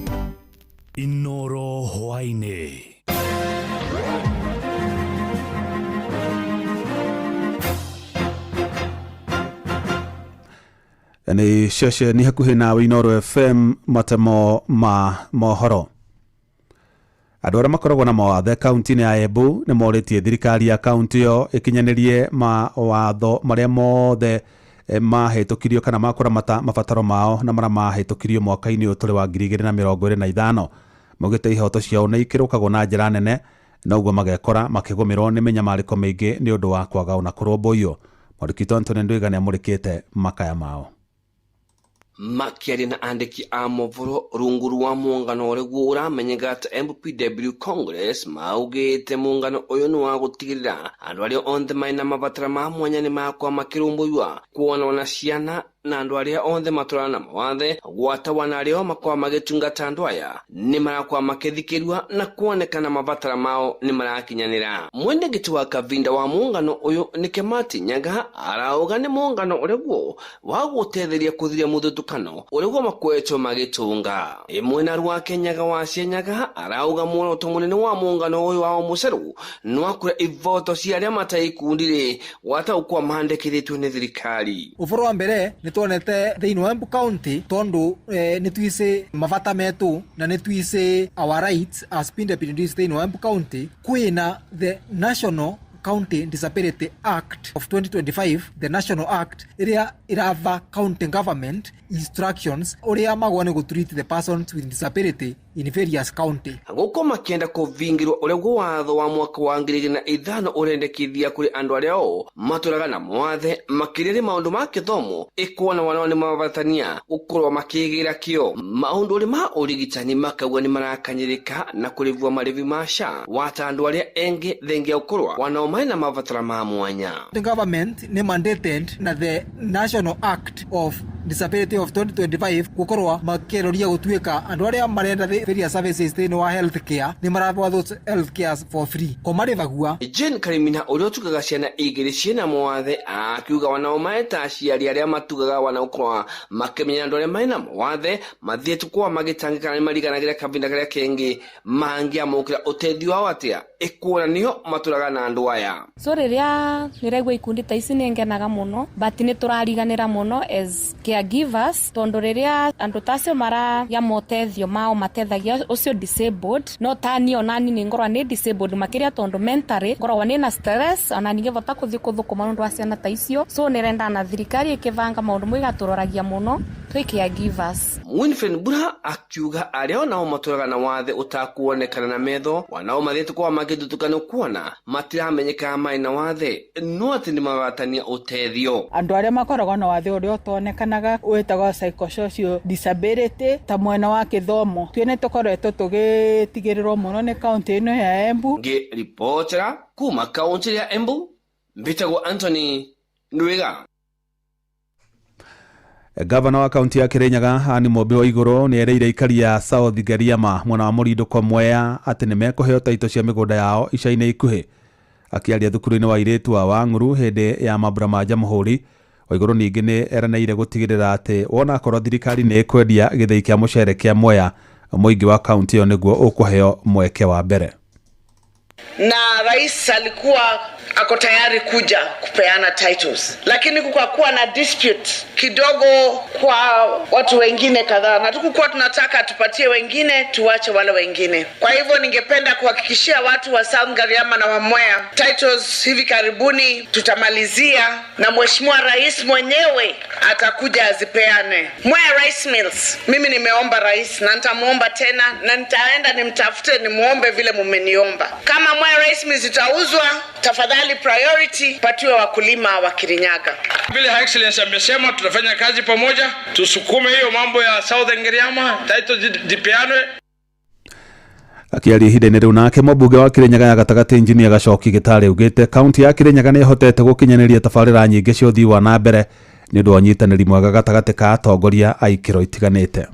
Inoro hwaini. Nĩ ceceni hakuhĩ nawe Inoro FM matemo ma mohoro. Andũ arĩa makoragwo na mawathe kaunti-inĩ ya Embu nĩ morĩtie thirikari ya kaunti ĩyo ĩkinyanĩrie mawatho marĩa mothe mahĩtũkirio kana makũramata mabataro mao na marĩa mahĩtũkirio mwaka-inĩ ũyũ tũrĩ wa 2025. Maugĩte ihoto ciao nĩ ikĩrũkagwo na njĩra nene na ũguo magekora makĩgũmĩrwo nĩ mĩnyamarĩko mĩingĩ nĩ ũndũ wa kwaga ona kũrũmbũiyo. Mwandĩki witũ Anthony Ndwiga nĩamũrĩkĩte makaya mao. Makiaria na andĩki a mohoro rungu rwa muungano ũrĩguo ũramenyeka ta MPW Congress maugĩte muungano ũyũ nĩ wa gũtigĩrĩra andũ arĩa othe marĩ na mabatara ma mwanya nĩ makwa makĩrũmbũiwa kuona ona ciana na andũ arĩa othe matũraga na mawathe gwata wana arĩa makoragwo magĩtungata andũ aya nĩ marakorwo makĩthikĩrua na kuonekana mabatara mao nĩ marakinyanĩra. Mwendekithia wa Kavinda wa muungano ũyũ nĩ Kemati Nyaga arauga nĩ muungano ũrĩguo wa gũtetheria kũthiria mũthutũkano ũrĩguo makoretwo magĩtũnga. Ĩmwe na rwake Nyaga wa Cianyaga arauga muoroto mũnene wa muungano ũyũ wao mũcerũ nĩ wa kũrĩa ivoto cia arĩa matarĩ ikundi-rĩ gwata gũkorwo mandĩkithĩtio nĩ thirikari. Ũboro wa mbere nĩ tuonete thĩinĩ wa Embu County tondu nĩ twicĩ mabata metu na nĩ twicĩ our rights as PWDs thĩinĩ wa Embu County kwĩna the National County Disability Act of 2025, the National Act ĩrĩa ĩratha county government instructions ũrĩa magwa nĩ gũtreat the persons with disability in various county. Gũkũ makĩenda kũvingĩrwo ũrĩa watho wa mwaka wa 2005 ũrendekithia kũrĩ andũ arĩa o matũraga na mawathe makĩria nĩ maũndũ ma kĩthomo ĩkuona wanao nĩ mabatania gũkorwo makĩgĩra kĩo maũndũ ũrĩ ma ũrigitani makauga nĩ marakanyĩrĩka na kũrĩvua marĩvi ma SHA wata andũ arĩa engĩ thengia gũkorwo wanao marĩ na mabatara ma mwanya. The government nĩ mandated na the National Act of Disability of 2025 gukorwo makiroria gutuika andu aria marenda various services thiini wa health care ni marathwa those health care for free ko marivagua. Jane Karimina uria utugaga ciana igiri ciina mawathe akiuga wanao maeta aciari aria matugaga wanaokorwa makimenya andu aria mena mawathe mathiete kwa magitangika ni mariganagira kavinda karia kengi mangiamukira utethio wao atia ikuona niho maturaga na andu aya. So riria niraigua ikundi ta ici ningenaga muno but ni turariganira muno as caregivers tondu riria andu tacio mara ya motethio mao matethagia ucio disabled no tani onani ni ngorwa ni disabled makiria tondu mentally ngorwa ni na stress ona ningivota kuthi kuthukuma nundu wa ciana ta icio. So nirenda na thirikari ikivanga maundu mwigaturagia muno twi caregivers. Winfred Mbura akiuga aria onao maturaga na wathe utakuonekana na metho wanao mathiete kwa magithutukano kuona matiramenyeka mai na wathe no ati ni mabatania utethio. Andu aria makoragwo na wathe uria utonekanaga witagwo psychosocial disability ta mwena wa kithomo twi ni tukoretwo tugitigirirwo muno ni kaunti ino ya Embu. Ngi ripotera kuma kaunti ya Embu mbitagwo Anthony Ndwiga. Gavana wa kaunti ya Kirinyaga Anne Mũmbi wa Igũrũ nĩ erĩire aikari a South Ngariama mwena wa Mũrindũko Mwea atĩ nĩ mekũheo taito cia mĩgũnda yao ica-inĩ ikuhĩ. Akĩaria thukuru-inĩ wa airĩtu wa Wang'uru hĩndĩ ya mambura ma Jamhuri, Waigũrũ ningĩ nĩ eranĩire gũtigĩrĩra atĩ wona akorwo thirikari nĩ ĩkwendia gĩthĩi kĩa mũcere kĩa Mwea, mũingĩ wa kaunti ĩyo nĩguo ũkũheo mweke wa mbere. Na rais alikuwa ako tayari kuja kupeana titles, lakini kukakuwa na dispute kidogo kwa watu wengine kadhaa, na tukukuwa tunataka tupatie wengine, tuwache wale wengine. Kwa hivyo ningependa kuhakikishia watu wa South Ngariama na wa Mwea, titles hivi karibuni tutamalizia, na mheshimiwa rais mwenyewe atakuja azipeane. Mwea Rice Mills, mimi nimeomba rais na nitamuomba tena, na nitaenda nimtafute nimuombe vile mumeniomba. Kama Mwea Rice Mills itauzwa, tafadhali priority patiwe wakulima wa Kirinyaga. Vile Her Excellency amesema, tutafanya kazi pamoja, tusukume hiyo mambo ya Southern Ngariama, title zipeanwe. Akiaria ihinda-inĩ rĩu nake mũmbunge wa Kirinyaga ya gatagatĩ Injinia Gacoki Gĩtarĩ augĩte kaunti ya Kirinyaga nĩ ĩhotete gũkinyanĩria tabarĩra nyingĩ cia ũthii wa na mbere nĩ ũndũ wa ũnyitanĩri mwega gatagatĩ ka atongoria a ikĩro itiganĩte.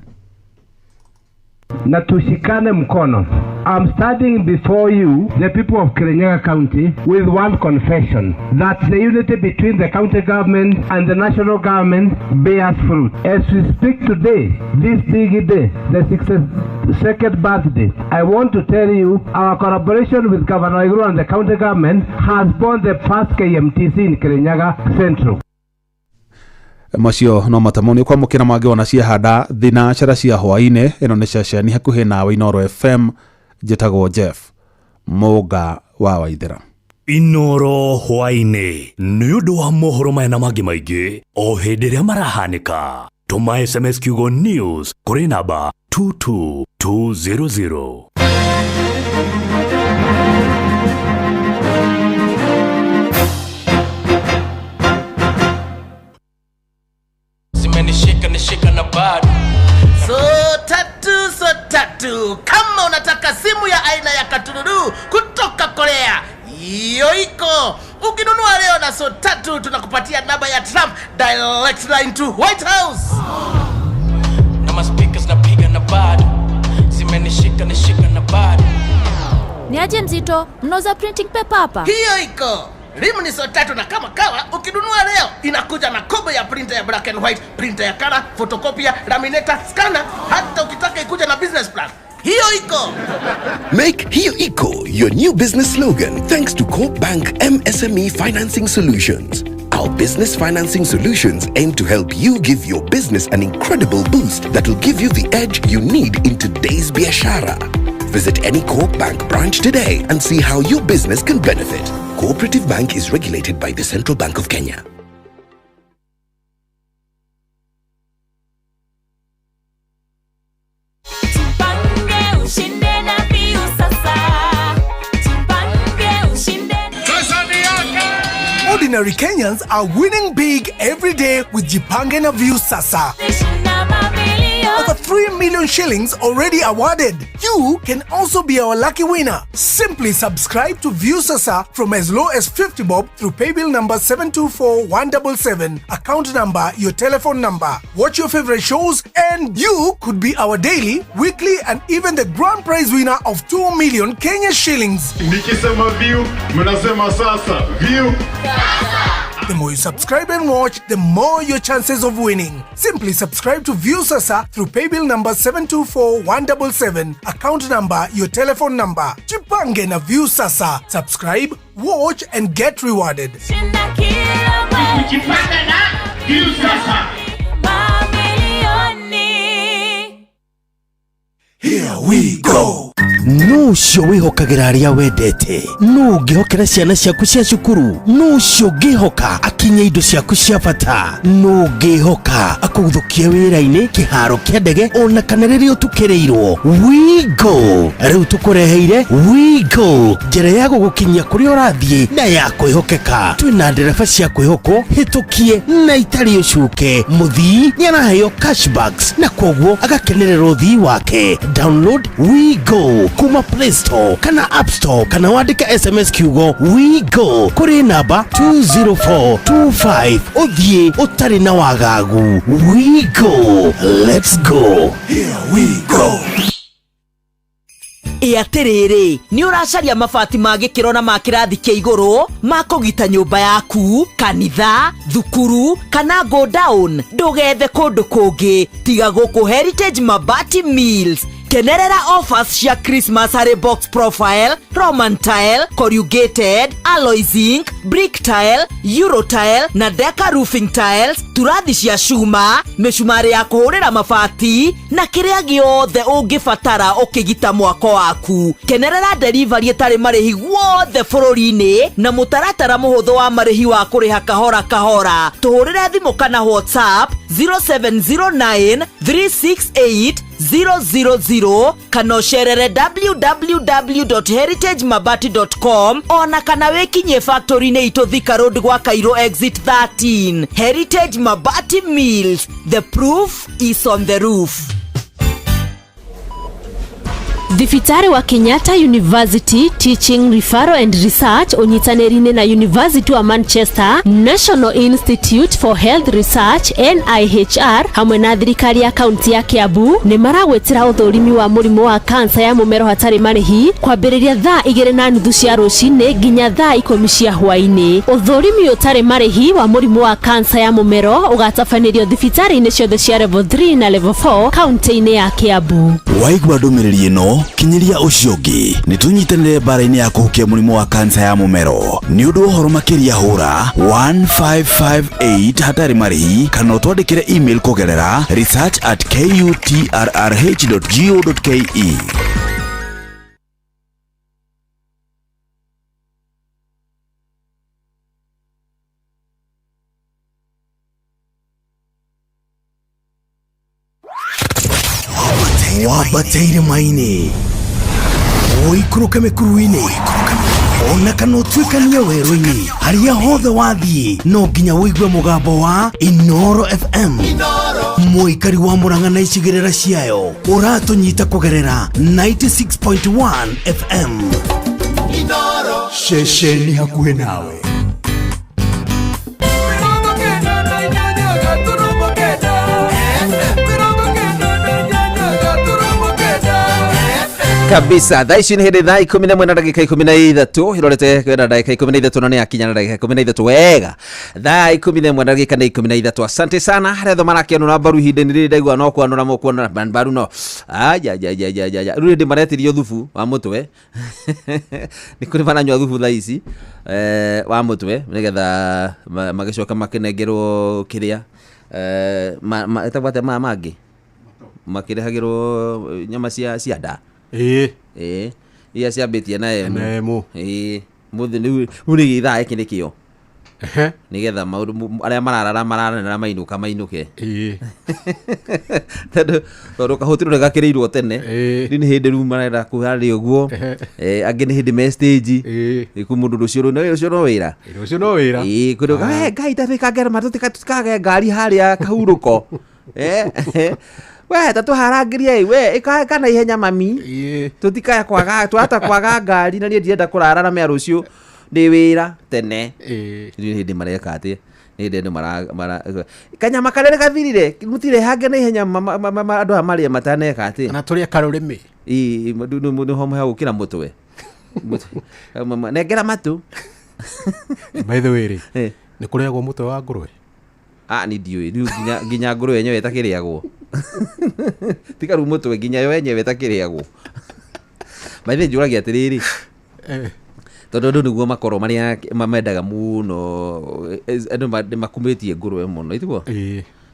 Na tushikane mkono. I'm standing before you, the people of Kirinyaga County, with one confession, that the unity between the county government and the national government bears fruit. As we speak today, this big day, the 62nd birthday, I want to tell you our collaboration with Governor Waiguru and the county government has borne the first KMTC in Kirinyaga Central. Macio no matamo nĩ kwamũkĩra mangĩ ona ciahanda thinacara cia hwaĩ-inĩ. Ĩno nĩ ceceni hakuhĩ nawe Inooro FM. Njĩtagwo Jeff Mũnga wa Waithera. Inooro hwaĩ-inĩ nĩ ũndũ wa mohoro maya na mangĩ maingĩ o hĩndĩ ĩrĩa marahanĩka. Tũma SMS kiugo news kũrĩ namba 22200. Zimenishika nishika na bado. So tatu, kama unataka simu ya aina ya katululu kutoka Korea, hiyo iko. Ukinunua leo na so tatu tunakupatia namba ya Trump direct line to White House. Na ma speakers napiga na bado. Zimenishika nishika na bado. Ni aje mzito, mnauza printing paper hapa? Hiyo iko. Rimu ni so tatu na kama kawa ukinunua leo inakuja na kobo ya printer ya black and white, printer ya color, photocopier, laminator, scanner, hata ukitaka ikuja na business plan. Hiyo iko. Make Hiyo Iko your new business slogan thanks to Co-op Bank MSME Financing Solutions. Our business financing solutions aim to help you give your business an incredible boost that will give you the edge you need in today's biashara. Visit any Co-op Bank branch today and see how your business can benefit. Cooperative Bank is regulated by the Central Bank of Kenya. Ordinary Kenyans are winning big every day with Jipange na View Sasa. Over 3 million shillings already awarded. You can also be our lucky winner. Simply subscribe to View Sasa from as low as 50 bob through paybill number 724177, account number, your telephone number. Watch your favorite shows and you could be our daily, weekly and even the grand prize winner of 2 million Kenya shillings. Nikisema view, mnasema sasa. View. The more you subscribe and watch, the more your chances of winning. Simply subscribe to View Sasa through paybill number 724177, account number, your telephone number. Jipange na View Sasa. Subscribe, watch and get rewarded. Jipange na View Sasa. Here we go. No ũcio wĩhokagĩra arĩa wendete, no ũngĩhokera ciana ciaku cia cukuru, no ũcio ũngĩhoka akinye indo ciaku cia bata, no ũngĩhoka akũguthũkie wĩra-inĩ, kĩharo kĩa ndege ona kana rĩrĩa ũtukĩrĩirwo. We go rĩu tũkũreheire We Go, njĩra ya gũgũkinyia kũrĩa ũrathiĩ na ya kwĩhokeka. Twĩna ndereba cia kwĩhokwo hĩtũkie na itarĩ ũcuke. Mũthii nĩ araheo cashbacks na koguo agakenerera ũthii wake. Download We Go Kuma Play Store kana App Store kana wandĩke SMS kiugo We Go kũrĩ namba 20425 ũthiĩ ũtarĩ na wagagu. We Go, let's go. Here we go. Ĩ atĩrĩrĩ, nĩ ũracaria mabati ma gĩkĩro na ma kĩrathi kĩa igũrũ ma kũgita nyũmba yaku, kanitha, thukuru kana go down? Ndũgethe kũndũ kũngĩ tiga gũkũ Heritage Mabati Mills. Kenerera offers cia Christmas harĩ box profile, Roman tile, corrugated, alloy zinc, brick tile, euro tile na deca roofing tiles, turathi cia cuma, mĩcumarĩ ya kũhũrĩra mabati na kĩrĩa gĩothe ũngĩbatara ũkĩgita mwako waku. Kenerera delivery ĩtarĩ marĩhi guothe bũrũri-inĩ na mũtaratara mũhũthũ wa marĩhi wa kũrĩha kahora kahora. Tũhũrĩre thimũ kana WhatsApp 0709 368 000 kana ũcerere www.heritagemabati.com ona kana wĩkinyie factory-inĩ itũ Thika Road gwa Cairo exit 13. Heritage Mabati Mills, the proof is on the roof. Thibitarĩ wa Kenyatta University Teaching Referral and Research ũnyitanĩri-inĩ na University wa Manchester, National Institute for Health Research NIHR hamwe na thirikari ya kaunti ya Kiambu nĩ maragwĩtĩra ũthũrimi wa mũrimũ wa kansa ya mũmero hatarĩ marĩhi kwambĩrĩria thaa 2:30 cia rũcinĩ nginya thaa 10 cia hwaĩ-inĩ. Ũthũrimi ũtarĩ marĩhi wa mũrimũ wa kansa ya mũmero ũgatabanĩrio thibitarĩ-inĩ ciothe cia level 3 na level 4 kaunti-inĩ ya Kiambu. Waigua ndũmĩrĩri ĩno, kinyĩria ũcio ũngĩ. Nĩ tũnyitanĩre mbara-inĩ ya kũhukia mũrimũ wa kansa ya mũmero. Nĩ ũndũ wa ũhoro makĩria hũra 1558 hatarĩ marĩhi kana ũtwandĩkĩre email kũgerera research@kutrrh.go.ke. Wambateire maini, ũikũrũke mĩkuru-inĩ, ona kana ũtuĩkanie werũ-inĩ, harĩa hothe wathiĩ no nginya ũigue mũgambo wa Inoro FM. Mũikari wa Murang'a na icigĩrĩra ciayo ũratũnyita kũgerera 96.1 FM. Ceceni hakuhĩ nawe. Kabisa thaa ici nĩ hĩndĩ thaa 11 na ndagĩka 13 irorete kwenda ndagĩka 13 na nĩ yakinya na ndagĩka 13 wega thaa 11 na ndagĩka nĩ 13. Asante sana harĩa thoma marakĩanũra mbaru ihinda-inĩ rĩrĩ ndaigua no kwanũra mũkwanũra mbaru no aja ja ja ja ja rĩu hĩndĩ maretirio thubu wa mũtwe nĩ kũrĩ maranyua thubu thaa ici wa mũtwe nĩgetha magĩcoka makĩnengerwo kĩrĩa ĩtagwo atĩa maya mangĩ makĩrehagĩrwo nyama cia nda. Ĩĩ iria ciambĩtie na emu. Ĩĩ mũthĩ rĩu nĩ gĩthaa gĩkĩ nĩkĩo nĩgetha maũndũ arĩa mararara mararanĩra mainũka mainũke. Ĩĩ tondũ kahũti rĩu gakĩrĩirwo tene rĩu nĩ hĩndĩ rĩu marenda kũharĩria ũguo. Angĩ nĩ hĩndĩ me stage ĩĩ kũ mũndũ rũciũ rũcio no wĩra. Rũciũ no wĩra. Ĩĩ kũrĩ Ngai tatwĩkange tũtikage ngari harĩa kahurũko. We tatuharangĩrie we ĩka na ihenya mami tũtikae kwaga twata kwaga ngari na niĩ ndirenda kũrara na mea rũciũ ndĩ wĩra tene. Rĩu hĩndĩ mareka atĩ nĩ hĩndĩ andũ mara kanyama karĩa nĩ gathirire mũtirehange na ihenya andũ aya marĩe mataneka atĩ na tũrĩe karũrĩmĩ. Ĩĩ nĩho mũhe gũkĩra mũtwe nengera matũ. By the way rĩ, nĩ kũrĩagwo mũtwe wa ngũrwe? Ah, ni ndiũĩ rĩu nginya ngũrwe yenyewe ĩtakĩrĩagwo. Tiga rĩu mũtwe nginya yo yenyewe ĩtakĩrĩagwo. By the way njũragia atĩrĩrĩ, tondũ andũ nĩguo makorwo marĩa mendaga mũno, andũ nĩ makumĩtie ngũrwe mũno, itiguo?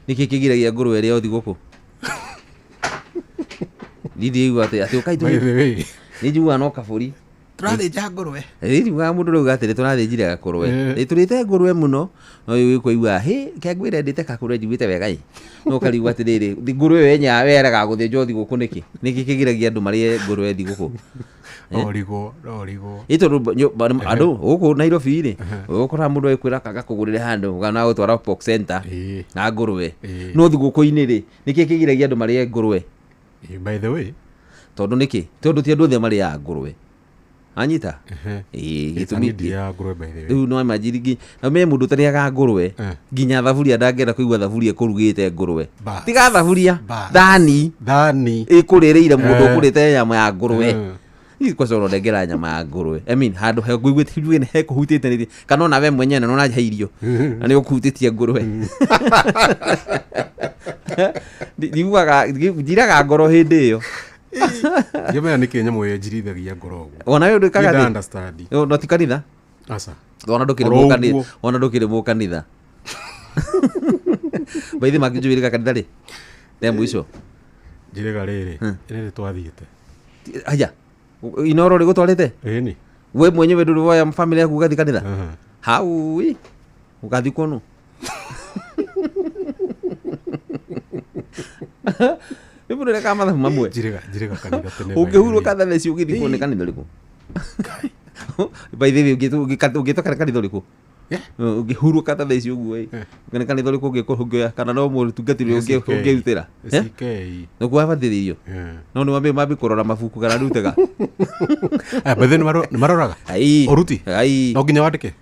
Nĩkĩ kĩgiragia ngũrwe ĩrĩo thigũkũ? Niĩ ndiraigua atĩ ũkai tũ nĩ njiguaga no kabũri tũrathĩnja ngũrwe. Ĩĩ njiguaga mũndũ rauga atĩrĩ tũrathĩnjire gakũrwe. Ĩĩ tũrĩte ngũrwe mũno no rĩu ũkũigua hĩ ke ngwĩre ndĩte kakũrwe njiguĩte wega ĩ no ũkarigwo atĩrĩrĩ ngũrwe ĩyo yenyewe yeraga gũthĩnjwo thigũkũ nĩkĩ? Nĩkĩ kĩgiragia andũ marĩe ngũrwe thigũkũ? Origwo origwo. Ĩ tondũ andũ gũkũ Nairobi rĩ ũgũkora mũndũ agĩkwĩra kagakũgũrĩre handũ kana agũtwara pork center na ngũrwe no thigũkũ-inĩ rĩ nĩkĩ kĩgiragia andũ marĩe ngũrwe? By the way Tondũ nĩkĩ? Tondũ ti andũ othe marĩaga ngũrwe. Anyita? Ĩĩ, gĩtũmi Ndĩaga ngũrwe, by the way. Rĩu no imagine na ũmenye mũndũ ũtarĩaga ngũrwe, nginya thaburia ndangĩenda kũigua thaburia ĩkũrugĩte ngũrwe. Bas. Tiga thaburia, Bas. thani Thani. ĩkũrĩrĩire mũndũ ũkũrĩte nyama ya ngũrwe. Hihi kwaca ũrondengera nyama ya ngũrwe, I mean, handũ ngũiguĩte njuge hekũhutĩte nĩ kana ona we mwenyewe na nĩũrahe irio na nĩ ũkũhutĩtie ngũrwe. Njiguaga njiraga ngoro hĩndĩ ĩyo. Ndiamenya nĩkĩ nyamũ ĩyo ĩnjirithagia ngoro ũguo. Ona we ndwĩkaga Niĩ atĩ? understand. No ti kanitha? Aca. Ona ndũkĩrĩ Oro mũkanitha. ũguo. Ona ndũkĩrĩ mũkanitha. Baithi makĩnjũĩrĩga kanitha rĩ rĩa mũico? Njĩrĩga rĩrĩ rĩrĩ twathiĩte. Aya, Inoro rĩgũtwarĩte? Ĩni. We mwenyewe ndũrĩ woya family yaku ũgathiĩ kanitha? Hau ĩ, ũgathiĩ kũnũ? Rĩu mũndũ nĩarekaga mathabu mamwe. Njĩrĩga kanitha tene. Ũngĩhurũka thaa ici ũgĩthiĩ kuo nĩ kanitha ũrĩkũ? By the way, ũngĩtwo kanitha ũrĩkũ? Ũngĩhurũka ta thaa ici ũguo ĩ, nĩ kanitha ũrĩkũ ũngĩkorwo ũngĩoya kana no mũtungatĩri SK. ũngĩrutĩra? SK. Nĩkuo wabatithĩirio? No nĩ wambe mambi kũrora mabuku kana rutega. Aya, by the way, nĩ maroraga? Ai. Ũruti? Ai. No nginya wandĩke?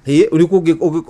Ĩ, ũrĩkũ ũngĩ ona